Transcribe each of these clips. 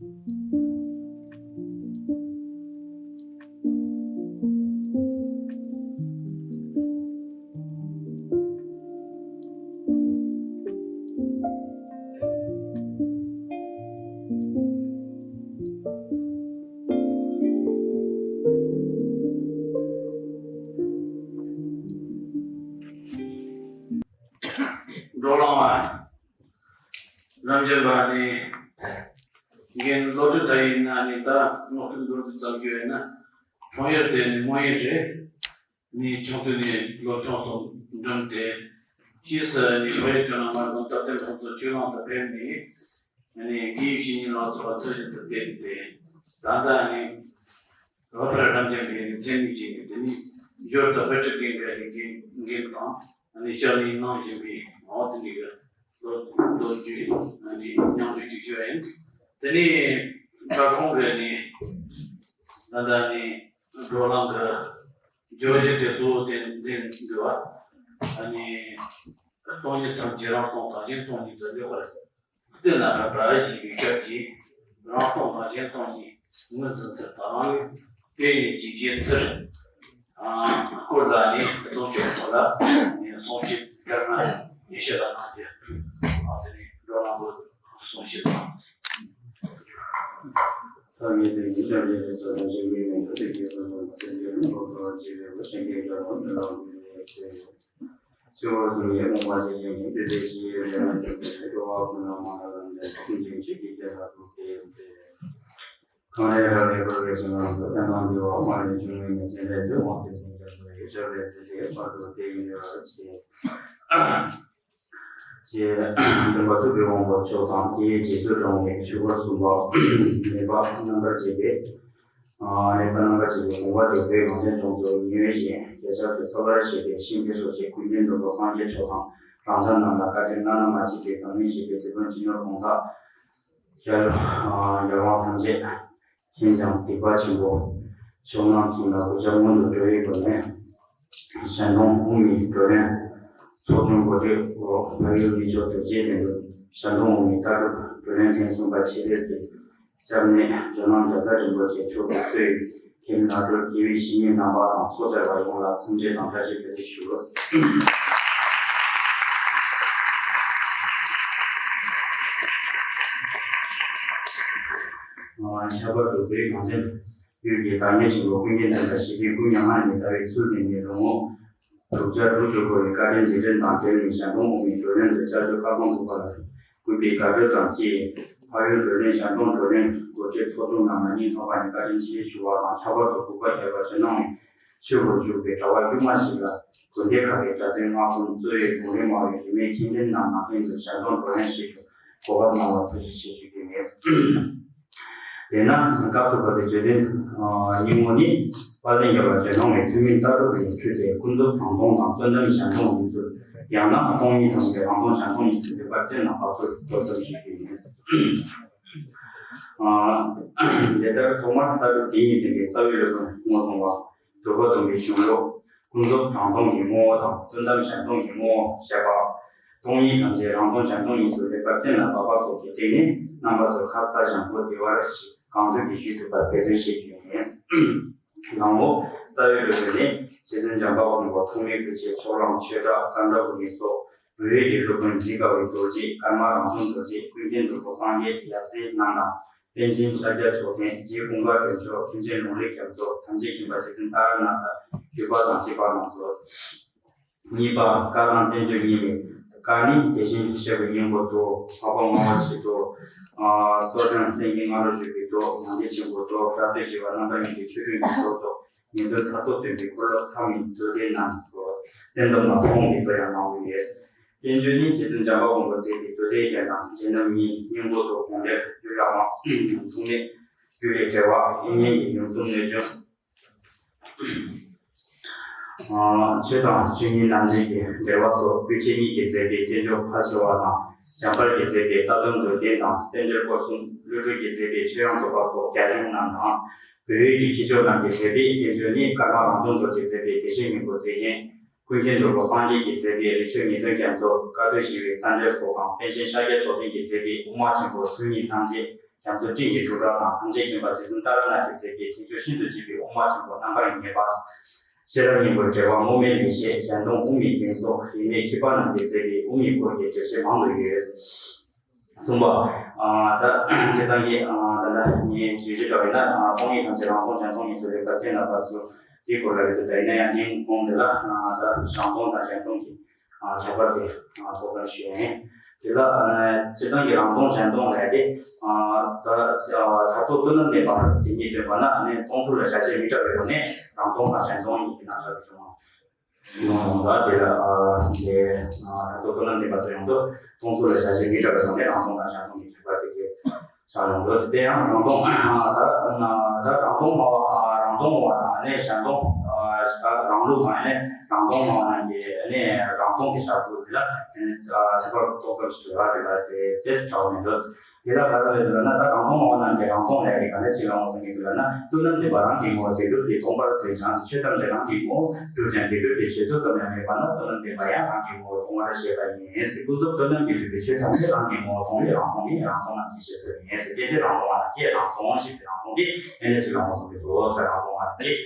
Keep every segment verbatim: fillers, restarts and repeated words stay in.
འགྲོ་ལང་བ། རྣམ་རྒྱལ་བ་ནི། འགན་སློབ་ཕྲུག་དག་ཡིན་ན་ནི་ད་སློབ་ཕྲུག་འདོན་དུ་བཙལ་རྒྱུ་ཡིན་ན། ཁྲོང་ཡུལ་དེ་ནི་མོ་ཡིན་རེད། ནི་ཆུང་དུས་ནས་སློབ་ཆུང་སོགས་འགྲིམས་ཏེ། ཕྱིས་སུ་ནི་བོད་ཡིག་སྦྱོང་ན་མ་དང་སྟབས་བསྟུན་སློབ་གསོ་བཅུ་ལོན་དུ་ཕེབས་ནས། ནི་དགེ་བཤེས་གཉེན་ལགས་སུ་ཚུལ་བཞིན་དུ་བསྟེན་ཏེ། ད་ལྟ་ནི། རོ་ཕར་རམ་ཅན་པའི་མཚན་ཉིད་ཅན་གྱི་དེ་ནི་འབྱོར་དང་བུ་ཕྲུག་རྒན་པའི་རིགས་རྒན་རྒན་དང་ནི་ཕྱག་ལས་གནང་བཞིན་པའི་འོ་དེ་འདྲའི་གི་ལོ་ལོ་རྒྱུས་ནི་མཉམ་དུ་ཅིག་བརྗོད་ཡིན། དེ་ནི་བྲག་ཁོང་གི་ནི་ད་ལྟ་ནི་བགྲོ་གླེང་གི་བརྗོད་གཞི་དེ་གཙོ་བོ་དེ་འདི་འདུག་བ། ནི་སྟོང་ཉིད་ཐམས་ཅད་རང་སྟོང་དང་གཞན་སྟོང་ཉིད་དུ་ལེགས་པར། དེ་ལ་ཕར་ཕར་ཞིག་གི་སྐབས་ཀྱི་རང་སྟོང་དང་གཞན་སྟོང་གཉིས་ངོས་འཛིན་ཚུལ་དང་རང་ལུགས་དེ་ཡི་ཇི་བྱེད་ཚུལ། སྐོར་ལ་ནི་གདུང་ཤོག་ཐོག་ལ་ནི་གསུང་ཆོས་བསྐྱར་ན་ཉི་ཤུ་ལ་གནང་རྒྱུ། དེ་ནི་འགྲོ་ལམ་པོ་གསུང་ཞིབ་དང་། ཐ་མའི་དོན་ཉིད་ཀྱང་རྗེས་སུ་སོ་དང་གཞན་པའི་མིང་དུ་ཐུགས་ཀྱི་ཕུང་པོ་སེམས་ཀྱི་ལུང་པོ་ཐོག་ཅེས་པའི་སེང་གེ་རྒྱལ་པོ་འདི་ལ་འདུས་ནས་ཆོས་འཁོར་གསུམ་ཡི་དབང་པོ་ཇི་བཞིན་ཉིད་དེ་དེ་བཞིན་གཤེགས་པའི་ཡང་དག་པར་རྫོགས་པའི་འགྲོ་བ་ཀུན་ལ་མ་ལུས་པའི་ཐུགས་རྗེ་ཆེ་གེ་ལ་ཐུགས་ཏེ་ཡོད་དེ། གང་ལས་རབ་དབྱེ་བ་རེ་ཞིག་ངང་དུ་བསྟན་དང་འདུལ་བ་མ་ལུས་འབྱུང་བའི་ཉེས་ཅན་ལས་ཚེ་དབང་དུ་འཛིན་རྒྱ་མཚོ་ཡི་ཆར་པའི་ཚེ་ཚེ་བར་དུ་བདེ་བའི་འབྲེལ་བར་བྱེད། ཅེས་སྟོན་པ་ཐུབ་པའི་དབང་པོ་མཆོག་དང་དེའི་རྗེས་སུ་འབྲང་བའི་ཆོས་འཁོར་གསུམ་པ་ལེགས་པར་རྣམ་པར་འབྱེད་པའི། ལེགས་པར་རྣམ་པར་འབྱེད་པའི་དགོངས་པ་དེ་བོད་གངས་ཅན་ལྗོངས་སུ་ཉི་འོད་བཞིན་རྒྱ་ཁྱབ་ཏུ་ཚོར་བར་བྱེད་པའི་ཤིང་རྟའི་སྲོག་ཆགས་ཀུན་མཁྱེན་ནོར་བུ་སངས་རྒྱས་མཆོག་དང་རང་ཅག་རྣམས་ལ་བཀའ་དྲིན་བླ་ན་མ་མཆིས་པའི་འཛམ་གླིང་ཞི་བདེའི་དེད་དཔོན་སྤྱི་ནོར་གོང་ས་རྒྱལ་རྒྱལ་དབང་ཐམས་ཅད་མཁྱེན་ཅིང་གཟིགས་པ་ཆེན་པོ་མཆོག་རྣམ་གསུམ་ལ་གུས་ཕྱག་སྔོན་དུ་འགྲོ་བའི་སྒོ་ནས། ཞལ་མཐོང་དབུ་མའི་བགྲོ་གླེང་ཚོགས་ཆུང་གོ་སྒྲིག་འོག་བལ་ཡུལ་ཡུལ་ཕྱོགས་རྡོ་རྗེ་གདན་དུ་ཞལ་མཐོང་དབུ་མའི་ལྟ་གྲུབ་བགྲོ་གླེང་ཐེངས་གསུམ་པ་ཆེད་ལས་སུ་སྐྱབས་གནས་ཇོ་ནང་རྒྱལ་ཚབ་རིན་པོ་ཆེ་མཆོག་གིས་གཙོས་མཁན་སློབ་ཕྲུག་དགེ་བའི་བཤེས་གཉེན་རྣམ་པ་དང་ཚོགས་བཅར་བ་ཡོངས་ལ་འཚམས་འདྲི་དང་བཀྲ་ཤིས་བདེ་ལེགས་ཞུ། ཁྱད་པར་དུ་བོད་གངས་ཅན་ཡུལ་གྱི་བདག་ཉིད་ཆེན་པོ་ཀུན་མཁྱེན་དམ་པ་ཞི་བདེའི་སྐུ་མྱ་ངན་ལས་འདའ་བའི་ཚུལ་དེ་ནི་ལོ་ངོ་དྲུག་བརྒྱ་དྲུག་ཅུ་འཁོར་བའི་བཀའ་དྲིན་རྗེས་དྲན་དང་འབྲེལ་ནས་ཞལ་མཐོང་དབུ་མའི་བགྲོ་གླེང་དུ་བཅར་རྒྱུ་བཀའ་དགོངས་འདུག་པ་ལ་གུས་པས་དགའ་སྤྲོ་དང་བཅས་ཕ་ཡུལ་བགྲོ་གླེང་ཞལ་མཐོང་བགྲོ་གླེང་གོ་སྒྲིག་ཚོགས་ཆུང་རྣམས་ལ་སྙིང་ཐག་པ་ནས་བཀའ་དྲིན་ཆེ་ཞུ་བ་དང་། ཁྱད་པར་དུ་འགོག་པ་རྒྱལ་བ་ཇོ་ནང་བའི་ཆོས་སྒོར་ཞུགས་པའི་གྲྭ་པ་དཀྱུས་མ་ཞིག་ལ་དགོན་སྡེ་ཁག་གི་གྲྭ་བཙུན་ལྔ་གསུམ་གཙོས་པའི་གོང་རིམ་དམའ་བའི་རིས་མེད་མཁྱེན་ལྡན་རྣམས་ནང་ཁུལ་དུ་ཞལ་མཐོང་བགྲོ་གླེང་ཞུ་རྒྱུ་གོ་སྐབས་གནང་བར་ཐུགས་རྗེ་ཆེ་ཞུ་རྒྱུ་ཡིན། དེས་ན་སྐབས་སུ་བབས་པའི་བརྗོད་དོན་སྙིང་པོ་ནི། དཔལ་ལྡན་རྒྱལ་བ་ཇོ་ནང་བའི་ཐུན་མིན་ལྟ་གྲུབ་ཀྱི་ཁྲོད་དུ་ཀུན་རྫོབ་རང་སྟོང་དང་དོན་དམ་གཞན་སྟོང་ཡིན་ཚུལ། ཡང་ན་སྟོང་ཉིད་ཐམས་ཅད་རང་སྟོང་གཞན་སྟོང་ཡིན་ཚུལ་ལེགས་པར་བསྟན་ལ་བབས་ཚུལ་མདོར་ཙམ་ཞིག་ཡིན། དེ་ལྟར་ཐོག་མར་ལྟ་གྲུབ་དེ་ཉིད་འཛིན་པའི་རྩ་བའི་སློབ་དཔོན་ངོས་བཟུང་བ། དོལ་པོ་སྡོམ་པའི་གཞུང་ལུགས། ཀུན་རྫོབ་རང་སྟོང་གི་ངོ་བོ་དང་དོན་དམ་གཞན་སྟོང་གི་ངོ་བོ་བཤད་པ། སྟོང་ཉིད་ཐམས་ཅད་རང་སྟོང་གཞན་སྟོང་ཡིན་ཚུལ་ལེགས་པར་བསྟན་ལ་བབས་པ་སོགས་ཀྱི་སྟེང་ནས་རྣམ་པ་ཚོ་ཁ་གསལ་ཞིང་གོ་བདེ་བར་ཞིག་གང་ཐུབ་ཀྱིས་ཞུས་ཐུབ་པར་འབད་བརྩོན་བྱེད་རྒྱུ་ཡིན། དང་པོ། རྩ་བའི་སློབ་དཔོན་ནི་རྗེ་བཙུན་བྱམས་པ་མགོན་པོ་ཐོགས་མེད་སྐུ་ཆེན་ཕྱོགས་གླང་ཆོས་གྲགས་ཙནྡྲ་གོ་མི་སོགས་བོད་ཡུལ་གྱི་སློབ་དཔོན་འདི་ག་བའི་རྡོ་རྗེ་ཀརྨ་རང་བྱུང་རྡོ་རྗེ་ཀུན་མཁྱེན་ནོར་བུ་སངས་རྒྱས་ཡབ་སྲས་རྣམས་དང་། པཎ་ཆེན་ཤཱཀྱ་མཆོག་ལྡན་རྗེ་ཀུན་དགའ་དཀོན་མཆོག་མཁན་ཆེན་ལུང་རིགས་རྒྱ་མཚོ་ཐམས་ཅད་མཁྱེན་པ་རྗེ་བཙུན་ཏཱ་ར་ནཱ་ཐ་གུས་པ་དང་གཅེས་པ་གནང་སོ། གཉིས་པ། བཀའ་དང་བསྟན་བཅོས་གཉིས་ལས། བཀའ་ནི་དེ་བཞིན་གཤེགས་པའི་སྙིང་པོ་མདོ། འཕགས་པ་ལྔ་པ་ཆོས་མདོ། སོར་ཐེངས་སེང་གེ་ལྔ་རུ་བཞུགས་པའི་མདོ། ཡང་ཏིག་ཆེན་པོའི་མདོ། རབ་ཏུ་ཞི་བ་རྣམ་པར་སྨིན་པའི་ཆོས་དྲུག་གི་མདོ་སོགས་ཉན་ཐོས་མཐར་ཐུག་སྟོན་པའི་འཁོར་ལོ་ཐ་མའི་མདོ་སྡེ་རྣམས་སོ། སེམས་ཙམ་ལ་མཐོང་བའི་མདོ་ཡང་མང་པོ་ཡོད། བསྟན་བཅོས་ནི་རྗེ་བཙུན་བྱམས་པ་མགོན་པོས་མཛད་པའི་མདོ་སྡེ་རྒྱན་དང་རྗེ་རྣམ་གཉིས་སྙིང་པོ་སོགས་དགོངས་འགྲེལ་རྒྱུད་བླ་མ་ཐུགས་སྨོན་རྒྱུད་ལས་འགྲེལ་བ་དབྱིག་གཉེན་གྱི་ཡུམ་གསུམ་སྣོད་བཅུད། ཆོས་དང་ཆོས་ཉིད་རྣམ་འགྲེལ་གྱི་འགྲེལ་བ་སོགས་ཀུན་མཁྱེན་གཉིས་ཀྱིས་མཛད་པའི་བསྟན་བཅོས་ཕལ་ཆེ་བ་དང་། འཇམ་དཔལ་གྱིས་མཛད་པའི་ལྟ་དོན་མདོར་བསྟན་དང་། སེ་འབྲས་སྐོར་གསུམ། ཀླུ་སྒྲུབ་ཀྱིས་མཛད་པའི་ཆོས་དབྱིངས་རྟོགས་པ་སོགས་རྒྱ་གཞུང་རྣམས་དང་། བོད་ཡུལ་གྱི་མཁས་མཆོག་རྣམས་ཀྱིས་མཛད་པའི་བསྟན་བཅོས་ནི་ཀརྨ་རང་བྱུང་རྡོ་རྗེས་མཛད་པའི་བདེ་གཤེགས་སྙིང་པོ་མཛེས་རྒྱན། ཀུན་མཁྱེན་ནོར་བུ་སངས་རྒྱས་ཀྱིས་མཛད་པའི་རི་ཆོས་ངེས་དོན་རྒྱ་མཚོ། བཀའ་སྡོད་ཞི་བའི་རྩ་འགྲེལ་སོགས་དང་། པཎ་ཆེན་ཤཱཀྱ་མཆོག་ལྡན་གྱིས་མཛད་པའི་དབུ་མ་ཆེན་པོ་ཐུན་གཉིས་ཐམས་ཅད། རྒྱ་མཚོ་སྤྲིན་གྱི་འབྲུག་སྒྲ་དང་། ཐམས་ཅད་མཁྱེན་པ་རྗེ་བཙུན་ཏཱ་ར་ནཱ་ཐའི་སྲས་ཀྱིས། ཁྱེད་ཆོས་ཤིན་ཏུ་གཅེས་པའི་དབུ་མ་ཆེན་པོ། རྣམ་པར་ངེས་པ་ཤེས་རབ་སྙིང་པོའི་འགྲེལ་པ། དབུ་མའི་ལེགས་བཤད་གཞན་སྟོང་དབུ་མའི་རྒྱན་སོགས། རིས་མེད་མཁས་པ་རྣམས་ཀྱིས་མཛད་པའི་དབུ་མའི་སྐོར་གྱི་བརྗོད་བྱ་མང་དུ་ཡོད། གསུམ་པ། ཨ་ད་སྤྱིར་བཏང་གི་ཨ་ད་ལྟ་ངས་བརྗོད་གཞི་འདྲ་བས་ན། ཨ་སྟོང་ཉིད་ཐམས་ཅད་རང་སྟོང་གཞན་སྟོང་གཉིས་སུ་རིག་པ་གཏན་ལ་ཕབ་ཚུལ་དེའི་སྐོར་ལ་རེད་འདུག་ད་ཡིན་ན་ཡང་དེའི་གོང་དེ་ལ་ཨ་ད་རང་སྟོང་དང་གཞན་སྟོང་གི་ཨ་ཁྱད་པར་དེ་ཨ་ཏོག་ཙམ་ཞུ་ཡ་ཡིན། དེ་ལ་ཨ་སྤྱིར་བཏང་གི་རང་སྟོང་གཞན་སྟོང་ལབ་དེ། ཨ་ད་ཨ་མཐར་ཐུག་དོན་དམ་བདེན་པ་དེ་ཉིད་སྟོན་པ་ན། ཨ་ནི་སྟོང་ཚུལ་ལ་བྱ་བྱེད་མི་འདྲ་བའི་སྒོ་ནས་རང་སྟོང་དང་གཞན་སྟོང་གཉིས་ཀྱི་རྣམ་གཞག་ཏུ་བྱུང་བ། ཡོང་ལ་དེ་ལ་ཨ་དེ་ཨ་ད་ལྟ་དོན་ལ་འདི་བར་དུ་ཡོང་དུས་སྟོང་ཚུལ་ལ་བྱ་བྱེད་མི་འདྲ་བའི་སྒོ་ནས་རང་སྟོང་དང་གཞན་སྟོང་གི་ཁྱད་པར་དེ་གའི་ཆགས་ཡོང་དུས། དེ་ཡང་རང་སྟོང་ཨ་ད་ཨ་ད་རང་སྟོང་སྨྲ་བ་ཨ་རང་སྟོང་སྨྲ་བ་དང་། ཨ་ནི་གཞན་སྟོང་ཨ་ད་རང་ལུགས་དང་། ཨ་ནི་རང་སྟོང་སྨྲ་བ་རྣམས་ཀྱིས་ཨ་ནི་རང་སྟོང་གི་ཞར་བུ་དེ་ལ་ཨ་ནི་ཨ་ཁྱད་པར་ཏོག་ཙམ་ཞིག་ཡོད་པ་དེ་ལ་དེ་དེ་སུ་འདྲ་བ་མི་འདུག་དེ་ལ་ག་རེ་ལབ་ན། ད་རང་སྟོང་སྨྲ་བ་རྣམས་ཀྱིས་རང་སྟོང་ལབ་ཡ་དེ་ག་འདྲ་ཅིག་ལ་ངོས་བཟུང་གི་འདུག་ལབ་ན། དོན་དམ་བདེན་པ་རང་གི་ངོ་བོ་དེ་གྲུབ་སྟེ་སྟོང་པར་འདོད་ཀྱང་། ཆོས་ཐམས་ཅད་རང་གི་ངོ་བོ་གྲུབ་ཀྱང་དེ་གྲུབ་སྟེ་བྱེད་ཚུལ་ཙམ་ཡང་མེད་པ་ན། དོན་དམ་བདེན་པ་ཡང་རང་གི་ངོ་བོ་སྟོང་པར་བཤད་པ་ཡིན། ཀུན་རྫོབ་དོན་དམ་གྱིས་གྲུབ་པའི་ཆོས་ཐམས་ཅད་རང་གི་ངོ་བོ་སྟོང་པས་རང་སྟོང་མིན། རང་སྟོང་རྣམས་ཀྱི་བཤད་ཚུལ་ཡིན། དེ་ལྟར་རང་སྟོང་པ་རྣམས་ཀྱིས་རང་སྟོང་ཞེས་པའི་རང་སྟོང་དེ་ཨེ་ནས་ཅིག་ལ་ངོས་བཟུང་གི་འདུག་ཟེར། རང་སྟོང་པ་རྣམས་ཀྱིས།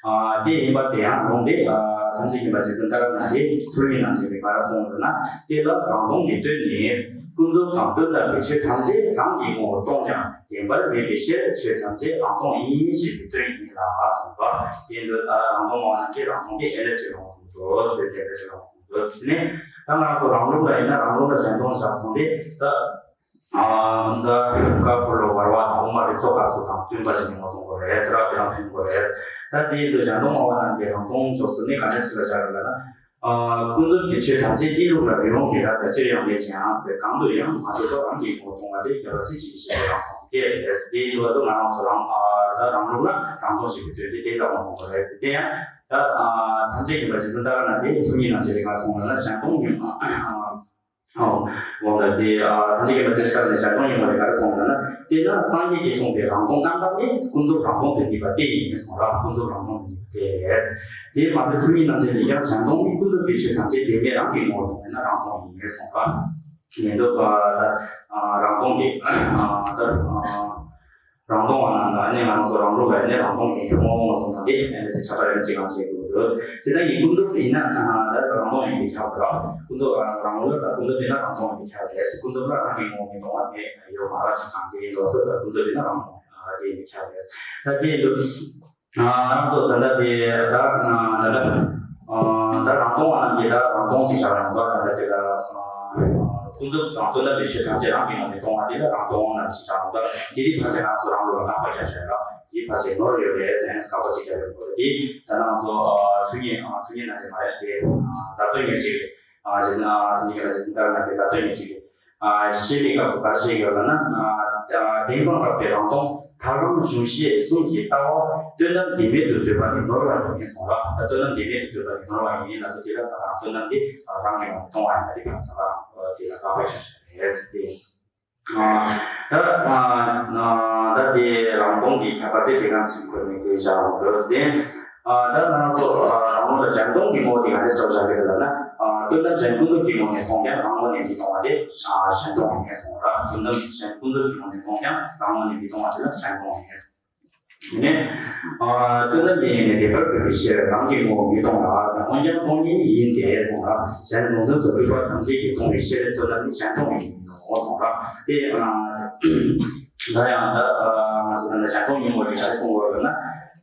ཨ་དེ་ཡིན་པ་དེ་ཡང་ལུང་དེ་ཨ་ཐམས་ཅད་མཁྱེན་པ་རྗེ་བཙུན་ཏཱ་ར་ནཱ་ཐའི་ཚུལ་གཉིས་རྣམ་འབྱེད་པས་ག་རེ་གསུངས་ཡོད་ན། དེ་ལ་རང་སྟོང་གི་དོན་ནི། ཀུན་རྫོབ་དང་དོན་དམ་པའི་ཆོས་ཐམས་ཅད་རང་གི་ངོ་བོར་སྟོང་ཀྱང་བདེན་པར་མེད་པའི་ཕྱིར། ཆོས་ཐམས་ཅད་རང་སྟོང་ཡིན་ཞེས་པའི་དོན་ཡིན་ལ་གསུངས་པ། དེ་འདོད་ཨ་རང་སྟོང་སྨྲ་བ་རྣམས་ཀྱིས་རང་སྟོང་དེ་ཨེ་ལས་ཅི་རུང་གསུངས་སོ་ཟེར་དེ་ལས་ཅི་རུང་གསུངས་སོ། དེ་ནས་ད་ང་རང་ཚོ་རང་ལུགས་ལ་ཡིན་ན། རང་ལུགས་ལ་གཞན་སྟོང་བཞག་སོང་སྟེ། ད་ཨ་ད་ཀ་ཁོ་ལོ་བར་བ་དང་དབུ་མ་རིགས་ཚོགས་ཁག་ཚོ་དང་བསྟུན་པ་ཞིག་ངོས་བཟུང་དགོས་རེད་ཟེར་བ་དེ་དང་མཐུན་དགོས་རེད། ད་དེའི་དུས་གཞན་སྟོང་སྨྲ་བ་རྣམས་ཀྱིས་རང་སྟོང་འཇོག་ཚུལ་ནི་ག་འདྲ་ཞིག་ལ་བཞག་ཡོད་ལབ་ན། ཨ་ཀུན་རྫོབ་ཀྱི་ཆོས་ཐམས་ཅད་གནས་ལུགས་ལ་མི་རུང་གི་ར། ད་ཅིར་ཡང་མེད་ཅིང་ཟེར། གང་དུ་ཡང་མ་གྲུབ་པ་རང་གི་ངོ་བོ་སྟོང་པ་དེ་རྒྱལ་བ་སྲས་བཅས་ཀྱིས་བཤད་པའི་རང་སྟོང་དེ་རེད། དེའི་དུས་ང་རང་ཚོ་རང་ཨ་ད་རང་ལུགས་ལ་རང་སྟོང་ཞེས་པའི་དོན་དེ་དེ་ལ་ངོས་བཟུང་དགོས་རེད་ཟེར། དེ་ཡང་ད་ཨ་ཐམས་ཅད་མཁྱེན་པ་རྗེ་བཙུན་ཏཱ་ར་ནཱ་ཐའི་ཚུལ་གཉིས་རྣམ་འབྱེད་པས་ག་རེ་གསུངས་ཡོད་ན། གཞན་སྟོང་ཉིད། ཨོ། འོ་ད་དེ་ཨ་ཐམས་ཅད་མཁྱེན་པ་རྗེ་བཙུན་ཏཱ་ར་ནཱ་ཐའི་གཞན་སྟོང་ཉིད་ལ་ག་རེ་གསུངས་ཡོད་ན། དེས་ན་སངས་རྒྱས་ཀྱིས་གསུངས་པའི་རང་སྟོང་རྣམ་དག་ནི། ཀུན་རྫོབ་རང་སྟོང་དུ་ངེས་པ་དེ་ཡིན་གསུངས་ར། ཀུན་རྫོབ་རང་སྟོང་དུ་ངེས་པ་དེ་རེད། དེས་མ་ཚད་ཚུལ་གཉིས་རྣམ་འབྱེད་ནས་ཀྱང་། གཞན་སྟོང་ནི་ཀུན་རྫོབ་ཀྱི་ཆོས་ཐམས་ཅད་བདེན་མེད་རང་གི་ངོ་བོར་སྟོང་པས་ན་རང་སྟོང་ཡིན་གསུངས་ར། ཡིན་འདུག་ཨ་ད་ཨ་རང་སྟོང་གི་ཨ་ད་ཨ་རང་སྟོང་པ་རྣམས་ལ་ནི་ང་ཚོ་རང་ལུགས་ལ་ནི་རང་སྟོང་གི་ངོ་བོ་ངོས་བཟུང་དང་། དེ་ཨེ་ནས་ཁྱད་པར་ཡང་གཅིག་གང་བྱེད་དགོས་འདུག་དེ་ལྟ་ཡིན། ཀུན་རྫོབ་ཡིན་ན་ཨ་ད་རང་སྟོང་ཡིན་པས་ཁྱབ་པ་ར། ཀུན་རྫོབ་ཨ་རང་ལུགས་ལ་ཀུན་རྫོབ་ཡིན་ན་རང་སྟོང་ཡིན་པས་ཁྱབ་རེད། ཀུན་རྫོབ་ལ་རང་གི་ངོ་བོ་མི་སྟོང་བ་མེད་ཡོད་མ་རེད། གཅིག་གང་དེ་ཡིན་འགྲོ་སོ། ད་ཀུན་རྫོབ་ཡིན་ན་རང་སྟོང་ཨ་དེ་ཡིན་པས་ཁྱབ་རེད། ད་དེ་ཡིན་དུས། ཨ་ང་ཚོ་ད་ལྟ་དེ་ད་ད་ལྟ་ཨ་ད་རང་སྟོང་པ་རྣམས་ཀྱིས་ད་རང་སྟོང་ཅིག་བཞག་ཡོང་ད། ད་ལྟ་དེ་ལ་ཨ་ཀུན་རྫོབ་དང་དོན་དམ་པའི་ཆོས་ཐམས་ཅད་རང་གི་ངོ་ནས་སྟོང་པ་དེ་ལ་རང་སྟོང་རྣམས་ཅིག་བཞག་ཡོང་ད། དེ་དེ་ཕལ་ཆེར་ང་ཚོ་རང་ལུགས་ལ་དགག་པ་རྒྱབ་བཞག་ཡོད་ར། དེ་ཕལ་ཆེར་ནོར་ཡོད་རེད་ཟེར་ནས་དགག་པ་ཅིག་རྒྱབ་ཡོང་དགོས་རེད། དེ་ད་ང་ཚོ་ཨ་ཚུལ་གཉིས་ཨ་ཚུལ་གཉིས་རྣམ་འབྱེད་མ་རེད་དེ། ཨ་ཟབ་དོན་ཉེར་གཅིག་རེད། ཨ་ཇི་ཨ་ཐམས་ཅད་མཁྱེན་པ་རྗེ་བཙུན་ཏཱ་ར་ནཱ་ཐའི་ཟབ་དོན་ཉེར་གཅིག་རེད། ཨ་བཤད་པའི་སྐབས་སུ་ག་རེ་བཤད་ཡོད་ལབ་ན། ཨ་དེང་སང་རགས་པའི་རང་སྟོང་ཐལ་རང་གཞུང་བཤད་གསུམ་གྱི་ལྟ་བ་དོན་དམ་བདེན་མེད་དུ་འདོད་པ་ནི་ནོར་བ་ཡིན་གསུངས་ར། ད་དོན་དམ་བདེན་མེད་དུ་འདོད་པ་ནི་ནོར་བ་ཡིན་ལབ་སོ། དེ་ལ་ད་རང་དོན་དམ་དེ་རང་གི་ངོ་ནས་སྟོང་པ་ཡིན་པ་དེ་ག་ད་ག་རང་དེ་ལ་དགག་པ་རྒྱབ་བཞག་རེད་ཟེར་ཏེ། ཨ་ད་ཨ་ད་དེ་རང་སྟོང་གི་ཁྱད་པར་དེ་དེ་ག་ཞིག་གོ་ནས་དེ་བཞག་རོགས་འདུག་ཟེར་ཏེ། ཨ་ད་ང་ཚོ་ཨ་རང་ལུགས་ལ་གཞན་སྟོང་གི་ངོ་བོ་དེ་ག་འདྲ་ཞིག་བཞག་གི་རེད་ལབ་ན། ཨ་དོན་དམ་གཞན་ཀུན་རྫོབ་ཀྱི་ངོ་ནས་སྟོང་ཀྱང་རང་ངོས་ནས་མི་སྟོང་བ་དེ་ཨ་གཞན་སྟོང་ཡིན་གསུངས་ར། དོན་དམ་གཞན་ཀུན་རྫོབ་ཀྱི་ངོས་ནས་སྟོང་ཀྱང་རང་ངོས་ནས་མི་སྟོང་བ་དེ་ལ་གཞན་སྟོང་ཡིན། དེ་ནས་ཨ་དོན་དམ་གཞན་ཡིན་ནས་བདེན་པར་འདོད་པའི་ཕྱིར། རང་གི་ངོ་བོ་མི་སྟོང་ལ་ཟེར། འོན་ཀྱང་སྟོང་ཉིད་ཡིན་ཏེ་གསུངས་ར། གཞན་གཟུང་འཛིན་སོགས་སྤྲོས་པ་ཐམས་ཅད་ཀྱིས་སྟོང་བའི་ཕྱིར། དོན་དམ་ནི་གཞན་སྟོང་ཡིན་ནོ་གསུངས་ར། དེ་ཨ་ད་ཡང་ད་ཨ་ང་ཚོ་ད་ལྟ་གཞན་སྟོང་ཉིད་ངོ་རེ་ག་རེ་གསུང་དགོས་ལབ་ན།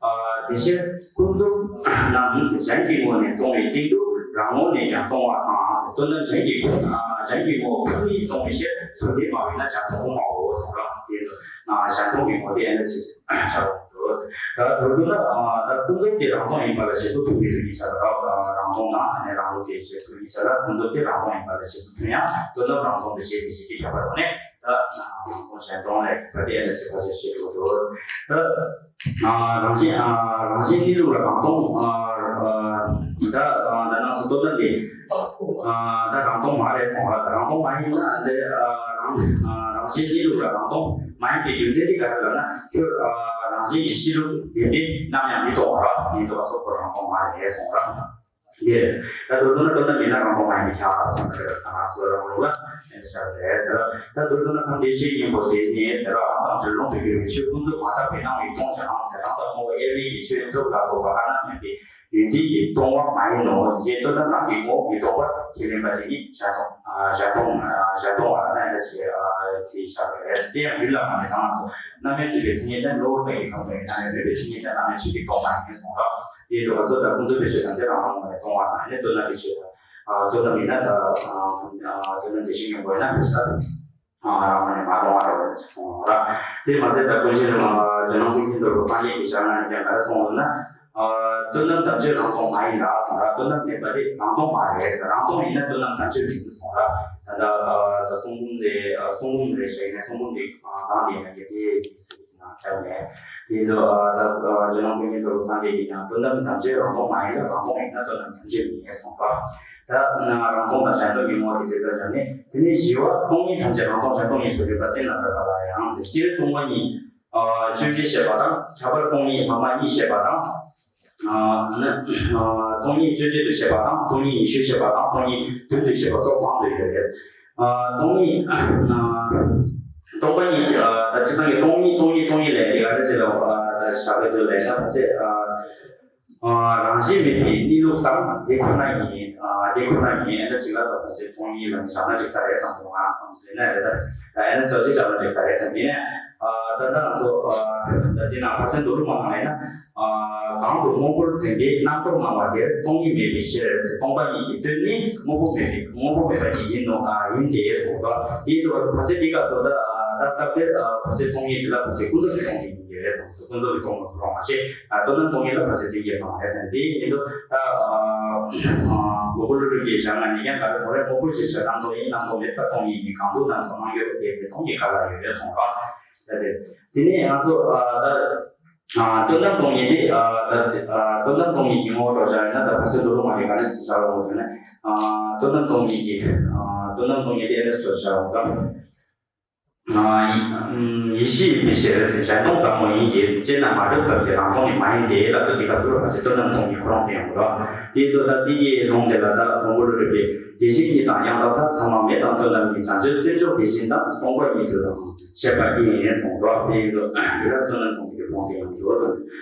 ཨ་དེ་ཕྱིར་ཀུན་རྫོབ་རྣམས་གཞན་གྱི་ངོ་ནས་སྟོང་བའི་སྟེང་དུ་རང་ངོ་ནས་ཀྱང་སྟོང་བ་དང་། དོན་དམ་གཞན་གྱི་ཨ་གཞན་གྱི་ངོ་བོ་ཁོ་ནས་སྟོང་བའི་ཕྱིར། ཚུལ་འདི་སྨྲ་བས་ན་གཞན་སྟོང་དབུ་མའོ་གསུངས་ར། དེ་ནི་ཨ་གཞན་སྟོང་གི་ངོ་བོ་དེ་ཨེ་ནས་ཅི་ཞིག་བྱ་བ་འདུག་ད་མདོར་བསྡུ་ན་ཨ་ད་ཀུན་རྫོབ་དེ་རང་སྟོང་ཡིན་པ་ལ་རྗེས་སུ་མཐུན་པའི་ཚུལ་གྱིས་བྱ་ལ། རང་སྟོང་དང་ཨ་ནི་རང་ལུགས་དེ་རྗེས་སུ་མཐུན་པའི་ཚུལ་གྱིས་བྱ་ལ། ཀུན་རྫོབ་དེ་རང་སྟོང་ཡིན་པ་ལ་རྗེས་སུ་མཐུན་ཡང་དོན་དམ་རང་སྟོང་དུ་བཞེད་པའི་གཞི་གི་ཁྱད་པར་འོག་ནས། ད་ཨ་རང་སྟོང་གཞན་སྟོང་ལས་ཁྱད་པར་དེ་ཨེ་ནས་ཅི་ཕལ་ཆེར་བཤད་འགྲོ་འདུག་ད་ཨ་རང་བཞིན་ཨ་རང་བཞིན་གནས་ལུགས་ལ་རང་སྟོང་ཨ་ཨ་ད་ཨ་ད་ནང་དུ་སྟོབས་ལྡན་དེ་ཨ་ད་རང་སྟོང་མ་རེད་གསུངས་ར། ད་རང་སྟོང་མ་ཡིན་ན་འདི་ཨ་རང་ཨ་རང་བཞིན་གནས་ལུགས་ལ་རང་སྟོང་མ་ཡིན་པའི་རྒྱུ་མཚན་དེ་ག་རེ་ལབ་ན། ཁྱོད་ཨ་རང་བཞིན་གྱི་གཤིས་ལུགས་བདེན་པས་ནམ་ཡང་མི་སྟོང་བ་ར། དེ་འདུག་པ་སོགས་པོ་རང་སྟོང་མ་རེད་གསུངས་ར། འདིར་ད་དུ་ལྟོས་ན་སྟོབས་དང་ལྡན་ན་རང་སྟོང་མ་ཡིན་པའི་ཁྱབ་གསུངས་པ་རེད། ད་ང་ཚོ་རང་ལུགས་ལ་ཨེ་འདྲ་ཞིག་རེད་ཟེར། ད་དུ་ལྟོས་ན་གང་དེ་བཞིན་ཡིན་པོ་དེ་ནི་ཟེར་བ་དང་དོན་ལུང་དུ་གྱུར་པའི་ཆོས་ཀུན་རྫོབ་མ་དག་པས་སྣང་བའི་སྟོང་ཞིང་ཟེར། རང་དང་ངོ་བོ་དབྱེར་མེད་ཀྱི་ཆོས་རྫོབ་ལ་སོགས་པ་གང་ན་མེད་པའི་ཡོན་ཏན་གྱིས་སྟོང་བ་མ་ཡིན་ནོ་ཞེས་སྟོན་པ་རྣམས་ཀྱིས་ངོ་བོ་མི་སྟོང་པར་ཁས་ལེན་པ་དེ་ནི་གཞན་སྟོང་། གཞན་སྟོང་། གཞན་སྟོང་བ་ལ་ཨེ་འདྲ་ཞིག་ཟེར་བཞག་པ་རེད། དེ་ཡང་རྒྱུད་བླ་མ་ནས་གང་ལ་སོགས་རྣམ་དབྱེ་གཅོད་པའི་མཚན་ཉིད་ཅན་གློ་བུར་དག་གི་ཁམས་སྟོང་ཡིན་ན་ཡང་མེད་པའི་མཚན་ཉིད་ཅན་རྣམ་དབྱེ་གཅོད་པའི་སྟོང་པ་ཡིན་གསུངས་རོ། དེའི་འདུག་ག་སོ་ད་ཀུན་རྫོབ་པའི་ཆོས་ཐམས་ཅད་རང་དབང་ངོ་ནས་སྟོང་བ་དང་། ཡང་ན་སྟོང་ལམ་པའི་ཆོས་དང་། སྟོང་ལམ་ཡིན་ན་ད་སྟོང་ལམ་དེ་བཞིན་ཡོད་དགོས་ན་ད་རང་དབང་ནས་མ་སྟོང་བ་རེད་གསུངས་ར། དེ་མ་ཟད་ད་ཀུན་གཞི་ལ་ཇོ་ནང་ཀུན་མཁྱེན་རྡོ་རྗེ་སངས་རྒྱས་ཀྱི་ཞལ་སྔ་ནས་ཀྱང་ག་རེ་གསུངས་ཡོད་ན། སྟོང་ལམ་དམ་ཆོས་རང་སྟོང་མ་ཡིན་ལ་གསུངས་ར། སྟོང་ལམ་མེད་པ་དེ་རང་སྟོང་མ་རེད་ཟེར། རང་སྟོང་ཡིན་ན་སྟོང་ལམ་དམ་ཆོས་མིན་གསུངས་ར། ད་ད་ད་གསུང་འབུམ་དེ་གསུང་འབུམ་རེད་ཞེས་ནས་གསུང་འབུམ་དེ་གང་དེ་ཡིན་ན་དེ་ཡིན་ཟེར། ཁྱབ་ནས། དེ་ལ་ད་ཇོ་ནང་ཀུན་མཁྱེན་རྡོ་རྗེ་སངས་རྒྱས་ཀྱིས་ཀྱང་སྟོང་ལམ་དམ་ཆོས་རང་སྟོང་མ་ཡིན་ལ་རང་སྟོང་ཡིན་ན་སྟོང་ལམ་དམ་ཆོས་ཡིན་གསུངས་པ། ད་རང་སྟོང་དང་གཞན་སྟོང་གི་ངོ་བོ་དེ་དེ་ལྟར་སྦྱར་ནས། དེ་ནས་བཞི་པ་སྟོང་ཉིད་ཐམས་ཅད་རང་སྟོང་གཞན་སྟོང་ཡིན་ཞེས་རིགས་པ་བསྟན་ན་ད་ག་ལ་ཡང་ཟེར། སྤྱིར་སྟོང་པ་ཉིད་གཅོད་བྱེད་བཤད་པ་དང་། ཁྱད་པར་སྟོང་ཉིད་སྔ་མ་གཉིས་བཤད་པ་དང་། སྟོང་ཉིད་གཅོད་བྱེད་དུ་བཤད་པ་དང་། སྟོང་ཉིད་ཉི་ཤུ་བཤད་པ་དང་། སྟོང་ཉིད་བདུན་དུ་བཤད་པ་སོགས་མང་དུ་ཡོད་རེད། སྟོང་ཉིད། སྟོང་པ་ཉིད་ཀྱི་ད་སྤྱིར་བཏང་གི་སྟོང་ཉིད་སྟོང་ཉིད་སྟོང་ཉིད་ལས་འདི་ག་རེ་བྱེད་ལ་བཞག་པའི་དུས་ལ་ད་ཚེ། རང་བཞིན་མེད་པའི་གནས་ལུགས་སམ་དེ་ཁོ་ན་ཉིད། དེ་ཁོ་ན་ཉིད་ཨེ་འདྲ་ཅིག་ལ་ད་ཕལ་ཆེར་སྟོང་ཉིད་ལ་བཞག་ན་འགྲིག་ས་རེད་བསམ་འདུག་ང་བསམ་ཟིན་ན་རེད། ད་ཨེ་འདྲ་ཅོག་ཅིག་བཞག་ན་འགྲིག་ས་རེད་བསམ་ཡིན་ནས། ད་ལྟ་ང་ཚོ་ད་དེ་ནང་ཕར་ཕྱིན་མདོ་ལུགས་མ་ནང་ལས་ན། གང་དུ་དངོས་པོར་འཛིན་པའི་རྣམ་རྟོག་སྣང་བ་དེར་སྟོང་ཉིད་མེད་པའི་ཕྱིར་ཟེར། སྟོང་པ་ཉིད་ཀྱི་དོན་ནི་དངོས་པོ་མེད་པའི་དངོས་པོ་མེད་པ་ཉིད་ཡིན་ནོ། ཡིན་ཏེ་གསུངས་པ། དེའི་འདུག་བ་ཕལ་ཆེར་དེ་ག་ཚོད་ད་ད་སྟབས་དེར་ཕལ་ཆེར་སྟོང་ཉིད་དེ་ལ་ཕལ་ཆེར་ཀུན་རྫོབ་ཀྱི་སྟོང་ཉིད་ཡིན་གྱི་རེད་བསམ། ཀུན་རྫོབ་ཀྱི་སྟོང་ཉིད་རང་མ་ཤེས། སྟོང་ན་སྟོང་ཉིད་ལ་ཕལ་ཆེར་བསྟན་གྱི་བསམ་རེད་བསམ། དེ་ཡིན་དུས་ད་མགོན་པོ་ཀླུ་སྒྲུབ་ཀྱི་ཞལ་སྔ་ནས་ཀྱང་ག་རེ་གསུངས་རེད། དངོས་པོ་ཞེས་བྱ་རྣམ་རྟོག་ཡིན། རྣམ་རྟོག་མེད་པ་སྟོང་ཉིད་ཡིན། གང་དུ་རྣམ་རྟོག་སྣང་ཡོད་པ་དེ་དེ་སྟོང་ཉིད་ག་ལ་ཡོད་རེད་གསུངས་ར། ད་དེ་དེ་ནས་ང་ཚོ་ད། ཨ། སྟོང་ལམ་སྟོང་ཉིད་དེ། ཨ། ད་ཨ། སྟོང་ལམ་སྟོང་ཉིད་ཀྱི་ངོ་བོ་སྒྲོ་བཞག་ཡིན་ན། ད་ཕལ་ཆེར་མདོ་ལུགས་མ་ནས་ག་རེ་ཞིག་བྱ་བ་འོང་དུས་ན། ཨ། སྟོང་ལམ་སྟོང་ཉིད་ཀྱི། ཨ། སྟོང་ལམ་སྟོང་ཉིད་དེ་ཨེ་འདྲ་ཞིག་བྱ་བ་འོང་ད། ཨ། ཡེ་ཡེ་ཤེས་ཡིན་པའི་ཕྱིར་ཟེར། གཞན་སྟོང་ཟབ་མོ་ཡིན་གྱི། དཔྱད་ན་མ་གྲུབ་ཙམ་གྱི་རང་སྟོང་ནི་མ་ཡིན་ཏེ། ལབ་དུས་དེ་ག་ཚོད་ལ་ཕལ་ཆེར་སྟོང་ལམ་སྟོང་ཉིད་ཁོ་རང་དེ་ཡང་འདུག་དེ་ཚོ་ད་དེ་གི་ལུང་དེ་ལ་ད་མགོན་པོ་ཀླུ་སྒྲུབ་ཀྱིས་དེ་བཞིན་ཉིད་དང་ཡང་དག་མཐར། ཚད་མ་མེད་དང་སྟོང་ལམ་ཡིན། བྱང་ཆུབ་སེམས་མཆོག་དེ་བཞིན་དང་། སྟོང་པ་ཉིད་དུ་དང་། བཤད་པ་ཨེ་ཡིན་གསུངས་འདུག་དེ་ཡིན་དུས་འདི་ལ་སྟོང་ལམ་སྟོང་ཉིད་ཀྱི་དབང་དུ་ཡང་འགྲོ་ཟེར།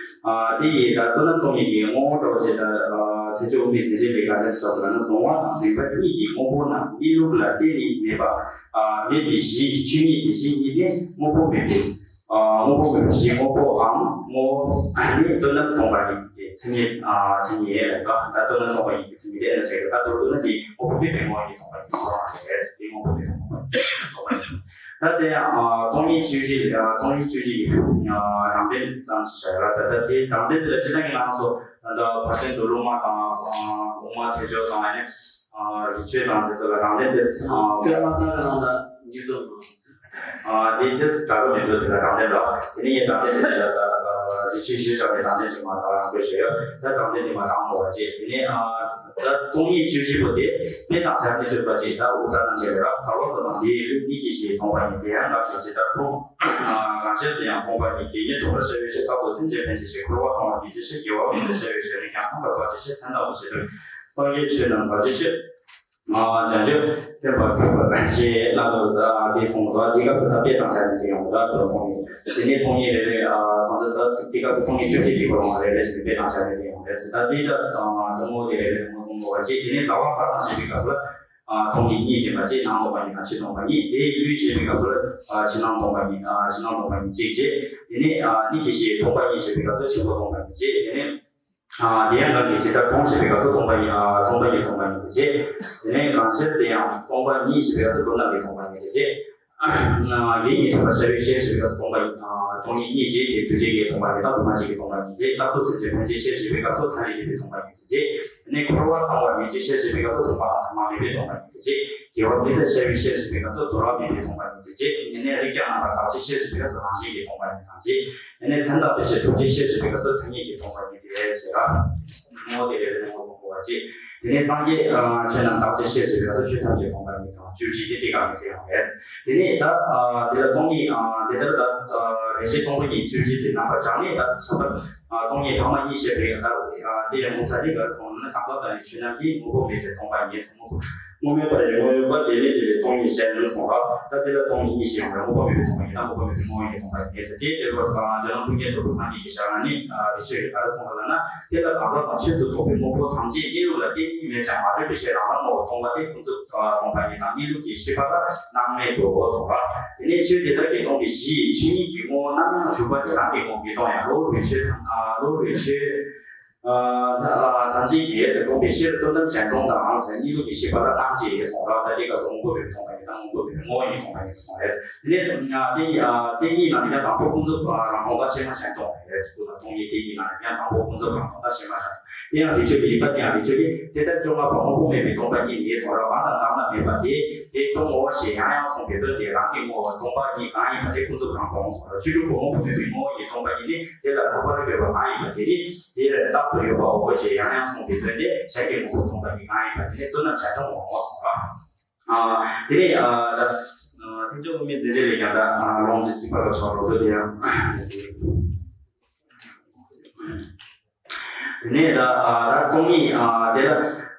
ཨ། དེ་ཡིས་ད་སྟོང་ལམ་སྟོང་ཉིད་ཀྱི་ངོ་བོ་འདྲ་བོ་ཅིག་ད། ཨ། ཐེག་མཆོག་དབུ་མའི་ཟིན་བྲིས་ལས་ག་འདྲ་ཞིག་ལབ་ན། གཟུང་བ་དང་གཟིགས་པ་གཉིས་ཀྱི་དངོས་པོ་རྣམས་གནས་ལུགས་ལ་བརྟེན་ནས་མེད་པ། ཨ། མེད་པའི་གཞི་ཆོས་ཉིད་དེ་བཞིན་ཉིད་ནི་དངོས་པོ་མེད་པའི། ཨ། དངོས་པོ་མེད་པའི་གཞི་དངོས་པོའམ་ངོ་བོ་ནི་སྟོང་ལམ་སྟོང་པ་ཉིད་ཀྱི་མཚན་ཉིད། ཨ། མཚན་ཉིད་ལ་ད་སྟོང་ལམ་སྟོང་པ་ཉིད་ཀྱི་མཚན་ཉིད་ལ་ཟེར་གི། ད་མདོར་བསྡུ་ན་དེ་དངོས་པོ་མེད་པའི་ངོ་བོ་ཉིད་སྟོང་པ་ཉིད་ཁོ་རང་རེད། དེ་དངོས་པོ་མེད་པའི་ངོ་བོ་ཉིད་སྟོང་པ་ཉིད། ད་དེ་ཡང་། ཨ། སྟོང་ཉིད་གཅོད་བྱེད། ཨ། སྟོང་ཉིད་གཅོད་བྱེད་ཀྱི། ཨ། རང་དོན་ཙམ་ཞིག་བྱ་ཡོད་ར། ད་ལྟ་དེ་རང་དོན་དེ་ལ་སྤྱིར་བཏང་གི་ང་རང་ཚོ་ད་ལྟ་ཕར་ཕྱིན་མདོ་ལུགས་མ་དང་། ཨ། དབུ་མ་ཐལ་འགྱུར་དང་། ཨ་ནི། ཨ། རིགས་ཆོས་དང་དེ་ཚོ་ལ་རང་དོན་དེ། ཨ། སྐྱོན་མ་ལྟ་གི་རང་དང་འཇུག་དོན་དང་། ཨ། དེ་དེ་དྲག་པོ་མི་འདུག་དེ་ལ་རང་དོན་ལ། དེ་ནས་ངས་རང་དོན་དེ་ལ་ད། ཨ། རིགས་ཆོས་གཞིར་བཞག་ནས་རང་དོན་ཅིག་མ་ལྟ་བ་རང་དགོས་བྱས་ཡོད། ད་རང་དོན་དེ་མ་རང་དགོས་པ་བྱས། དེ་ནས། ཨ། ད་སྟོང་ཉིད་གཅོད་བྱེད་པོ་དེ་དཔེ་དང་སྦྱར་ནས་བསྟན་པ་ཅིག་ད་འུ་ད་ནང་བྱས་རབ་ཚ་བ་ཚོ་དང་དེའི་ལུས་གཉིས་ཀྱི་གཞི་སྟོང་པ་ཉིད་དེ་ཡང་དག་གི་ཇི་ལྟར་མཐོང་། གང་ཕྱིར་དེ་ཡང་སྟོང་པ་ཉིད་ཀྱི་ཉིད་ཐོབ་པར་བྱ་བའི་ཕྱིར། རྟག་ཏུ་སེམས་ཅན་ཕན་བྱེད་ཕྱིར། འཁོར་བ་སྤང་བར་མི་བྱེད་ཕྱིར། དགེ་བ་མེད་པར་བྱ་བའི་ཕྱིར། རིགས་ཀྱང་ཐམས་ཅད་དག་བྱེད་ཕྱིར། མཚན་དང་དབུ་མའི་ལུགས་སངས་རྒྱས་ཆོས་རྣམས་དག་བྱེད་ཕྱིར། བྱང་ཆུབ་སེམས་དཔའ་ཐུབ་པར་བྱེད་ལ་སོགས་དེ་གསུངས་པ། དེ་སྐབས་སུ་ད་དཔེ་དང་སྦྱར་ནས་དེ་ཡོང་བ་ད་དུ་གསུངས་ནས། དེ་ནས་སྟོང་ཉིད་རེ་རེ། ཨ། ད་ལྟ་ད་དེ་སྐབས་སུ་སྟོང་ཉིད་གཅོད་བྱེད་ཀྱི་སྐོར་མ་རེ་རེ་བྱས་ནས་དཔེ་དང་སྦྱར་ནས་དེ་ཡོང་བ་རེད་ཟེར། ད་དེ་ད་དང་དུ་མོ་དེ་རེ་རེ་མོ་གསུམ་པོ་བ་གཅིག་དེ་ནས་བྱ་བ་ལྟར་སྣང་བྱེད་པའི་སྐབས་སུ། ཨ། སྟོང་ཉིད་གཉིས་བསྟན་པ་གཅིག་ནང་སྟོང་པ་ཉིད་དང་ཕྱི་སྟོང་པ་ཉིད། དེ་ལུས་བྱེད་པའི་སྐབས་སུ། ཨ། ཕྱི་ནང་སྟོང་པ་ཉིད། ཨ། ཕྱི་ནང་སྟོང་པ་ཉིད་གཅིག་བྱས། དེ་ནས། ཨ། གཉིས་ཀྱི་གཞི་སྟོང་པ་ཉིད་བྱེད་པའི་སྐབས་སུ་ཆེན་པོ་སྟོང་པ་ཉིད་བྱས། དེ་ནས། ཨ། དེ་ཡང་དག་གི་ཇི་ལྟར་མཐོང་བྱེད་པའི་སྐབས་སུ་སྟོང་པ་ཉིད། ཨ། སྟོང་པ་ཉིད་སྟོང་པ་ཉིད་དེ་བྱས། དེ་ནས་གང་ཕྱིར་དེ་ཡང་སྟོང་པ་ཉིད་བྱེད་པའི་སྐབས་སུ་སྒྲུབ་རྣམ་གྱི་སྟོང་པ་ཉིད་དེ་བྱས། ཨ། གཞན་ཉིད་ཐོབ་པར་བྱ་བའི་ཕྱིར་ཞེས་པའི་སྐབས་སུ་སྟོང་པ་ཉིད། ཨ། སྟོང་ཉིད་གཉིས་བྱས། དེ་དུས་གཅིག་གི་སྟོང་པ་ཉིད་དང་དུ་མ་གཅིག་གི་སྟོང་པ་ཉིད་བྱས། རྟག་ཏུ་སེམས་ཅན་ཕན་བྱེད་ཕྱིར་ཞེས་པའི་སྐབས་སུ་ཐ་སྙད་བྱེད་པའི་སྟོང་པ་ཉིད་དེ་བྱས། དེ་ནས་འཁོར་བ་སྤང་བར་མི་བྱེད་ཕྱིར་ཞེས་པའི་སྐབས་སུ་སྡུག་བསྔལ་དང་ཐ་མལ་མེད་པའི་སྟོང་པ་ཉིད་དེ་བྱས། དགེ་བ་མི་བྱ་བྱ་བའི་ཕྱིར་ཞེས་པའི་སྐབས་སུ་དོར་བ་མེད་པའི་སྟོང་པ་ཉིད་དེ་བྱས། དེ་ནས་རིགས་ཀྱང་རྣམ་པར་དག་བྱེད་ཕྱིར་ཞེས་པའི་སྐབས་སུ་རང་བཞིན་གྱི་སྟོང་པ་ཉིད་དང་བྱས། དེ་ནས་མཚན་དང་དཔེ་བྱད་ཐོབ་བྱེད་ཕྱིར་ཞེས་པའི་སྐབས་སུ་མཚན་ཉིད་ཀྱི་སྟོང་པ་ཉིད་དེ་བྱས་ར། ངོ་བོ་དེ་རེ་རེ་ངོ་བོ་གོ་བ་བྱས། དེ་ནས་སངས་རྒྱས་ཆོས་རྣམས་དག་བྱེད་ཕྱིར་ཞེས་པའི་སྐབས་སུ་ཆོས་ཐམས་ཅད་སྟོང་པ་ཉིད་དང་བཅུ་གཅིག་དེ་དེ་ག་ནས་དེ་ཡང་རེད། དེ་ནས་ད་དེ་ལ་སྟོང་ཉིད་དེ་ལྟར་ད་རེ་ཞིག་སྟོང་པ་ཉིད་བཅུ་གཅིག་དེ་རྣམ་པར་སྦྱར་ནས་ད་ཆ་བ་སྟོང་ཉིད་ལྷག་མ་གཉིས་བཤད་པའི་ད་དེ་ཡང་མུ་མཐའ་དེ་ག་སོང་ན། གང་ཟག་དང་ནི་ཆོས་རྣམས་ཀྱིས། དངོས་པོ་མེད་པའི་སྟོང་པ་ཉིད། དངོས་པོ་མེད་པ་ལས་དངོས་པ་དེ་ལས་དེ་ལས་སྟོང་ཉིད་གཞན་ལ་སོང་ར། ད་དེ་ལ་སྟོང་ཉིད་གཉིས་ཤིག་ཡོང་ར། དངོས་པོ་མེད་པའི་སྟོང་པ་ཉིད་དང་དངོས་པོ་མེད་པའི་དངོས་པོ་ཉིད་སྟོང་པ་ཉིད་ཟེར་ཏེ། དེ་ལ་ཇོ་ནང་ཀུན་མཁྱེན་རྫོགས་པའི་སངས་རྒྱས་ཀྱི་ཞལ་ནས་ཨ་རི་ཆོས་ཀྱི་ག་རེ་གསུངས་པ་ལབ་ན། དེ་ལ་གང་ཟག་དང་ཆོས་སུ་གཏོགས་པའི་དངོས་པོ་ཐམས་ཅད་གནས་ལུགས་ལ་རྟེན་གཉིས་མེད་ཀྱང་མ་གྲུབ་པའི་ཕྱིར། རང་རང་ངོ་བོ་སྟོང་པ་སྟེ། ཀུན་རྫོབ་སྟོང་པ་ཉིད་དང་གནས་ལུགས་ཀྱི་ཤེས་པ་ལ་སྣང་མེད་དོ་གསུངས་པ། དེ་ནས་ཆོས་དེ་དག་གིས་སྟོང་པའི་གཞི་ཡི་ཆོས་ཉིད་ཀྱི་ངོ་བོ་རྣམ་སྨིན་ཞུགས་པ་དེ་རང་གི་ངོ་བོ་མི་སྟོང་ཡང་། གློ་བུར་བའི་ཆོས་དང་། གློ་བུར་བའི་ཆོས་ཐམས་ཅད་ཀྱིས་ཟེར་སྟོང་པའི་ཕྱིར། དོན་དམ་གཞན་སྟོང་དང་ཟེར་གནས་ལུགས་ཀྱི་ཤེས་པ་ལ་སྣང་བྱེད་ཡིན་གསུངས་ར། ད་དེ་སྐབས་སུ་དངོས་པོ་མེད་པའི་སྟོང་པ་ཉིད་དང་དངོས་པོ་མེད་པའི་ངོ་བོ་ཉིད་སྟོང་པ་ཉིད་སོང་རེད། དེ་ནས་ཨ་དེ་གཉིས་ཨ་དེ་གཉིས་ནང་ནས་ཀྱང་དང་པོ་ཀུན་རྫོབ་རང་སྟོང་དང་ཕྱི་མ་གཞན་སྟོང་རེད། སྐུ་དང་སྟོང་ཉིད་དེ་གཉིས་ནང་ནས་ཀྱང་དང་པོ་ཀུན་རྫོབ་རང་སྟོང་དང་ཕྱི་མ་གཞན་སྟོང་། དེ་ཡང་རི་ཆོས་ཀྱི་ཡིན་པ། དེ་ཡང་རི་ཆོས་ཀྱི་དེ་ལྟར་བཅོ་ལྔ་པོ་དངོས་པོ་མེད་པའི་སྟོང་པ་ཉིད་ནི་གསུངས་ར། མ་དང་གང་ལ་མེད་པ་དེ། དེ་སྟོང་ངོ་ཞེས་ཡང་ཡང་གསུངས་པའི་དོན་དེ་རང་གི་ངོ་བོ་སྟོང་པ་ཉིད་གང་ཡིན་པ་དེ་ཀུན་རྫོབ་རང་སྟོང་གསུངས་ར། བཅུ་དྲུག་པོ་དངོས་པོ་མེད་པའི་ངོ་བོ་ཉིད་སྟོང་པ་ཉིད་ནི་དེ་ལ་ལྷག་པར་དགོས་པ་གང་ཡིན་པ་དེ་ནི། དེ་ལ་རྟག་ཏུ་ཡོད་པའོ་ཞེས་ཡང་ཡང་གསུངས་པའི་དོན་དེ་གཞན་གྱི་ངོ་བོ་སྟོང་པ་ཉིད་གང་ཡིན་པ་དེ་ནི་དོན་དམ་གཞན་སྟོང་ངོ་། གསུངས་པ། ཨ་དེ་ནས་ཨ་ད་ཐེག་མཆོག་དབུ་མའི་རྩེ་གྲས་ལས་ཀྱང་ད་ཨ་ལུང་དེ་གཅིག་པ་ལ་ཆགས་འགྲོ་དུས་དེ་ཡང་། དེ་ནས་ད་ཨ་ད་སྟོང་ཉིད་ཨ་དེ་ལ་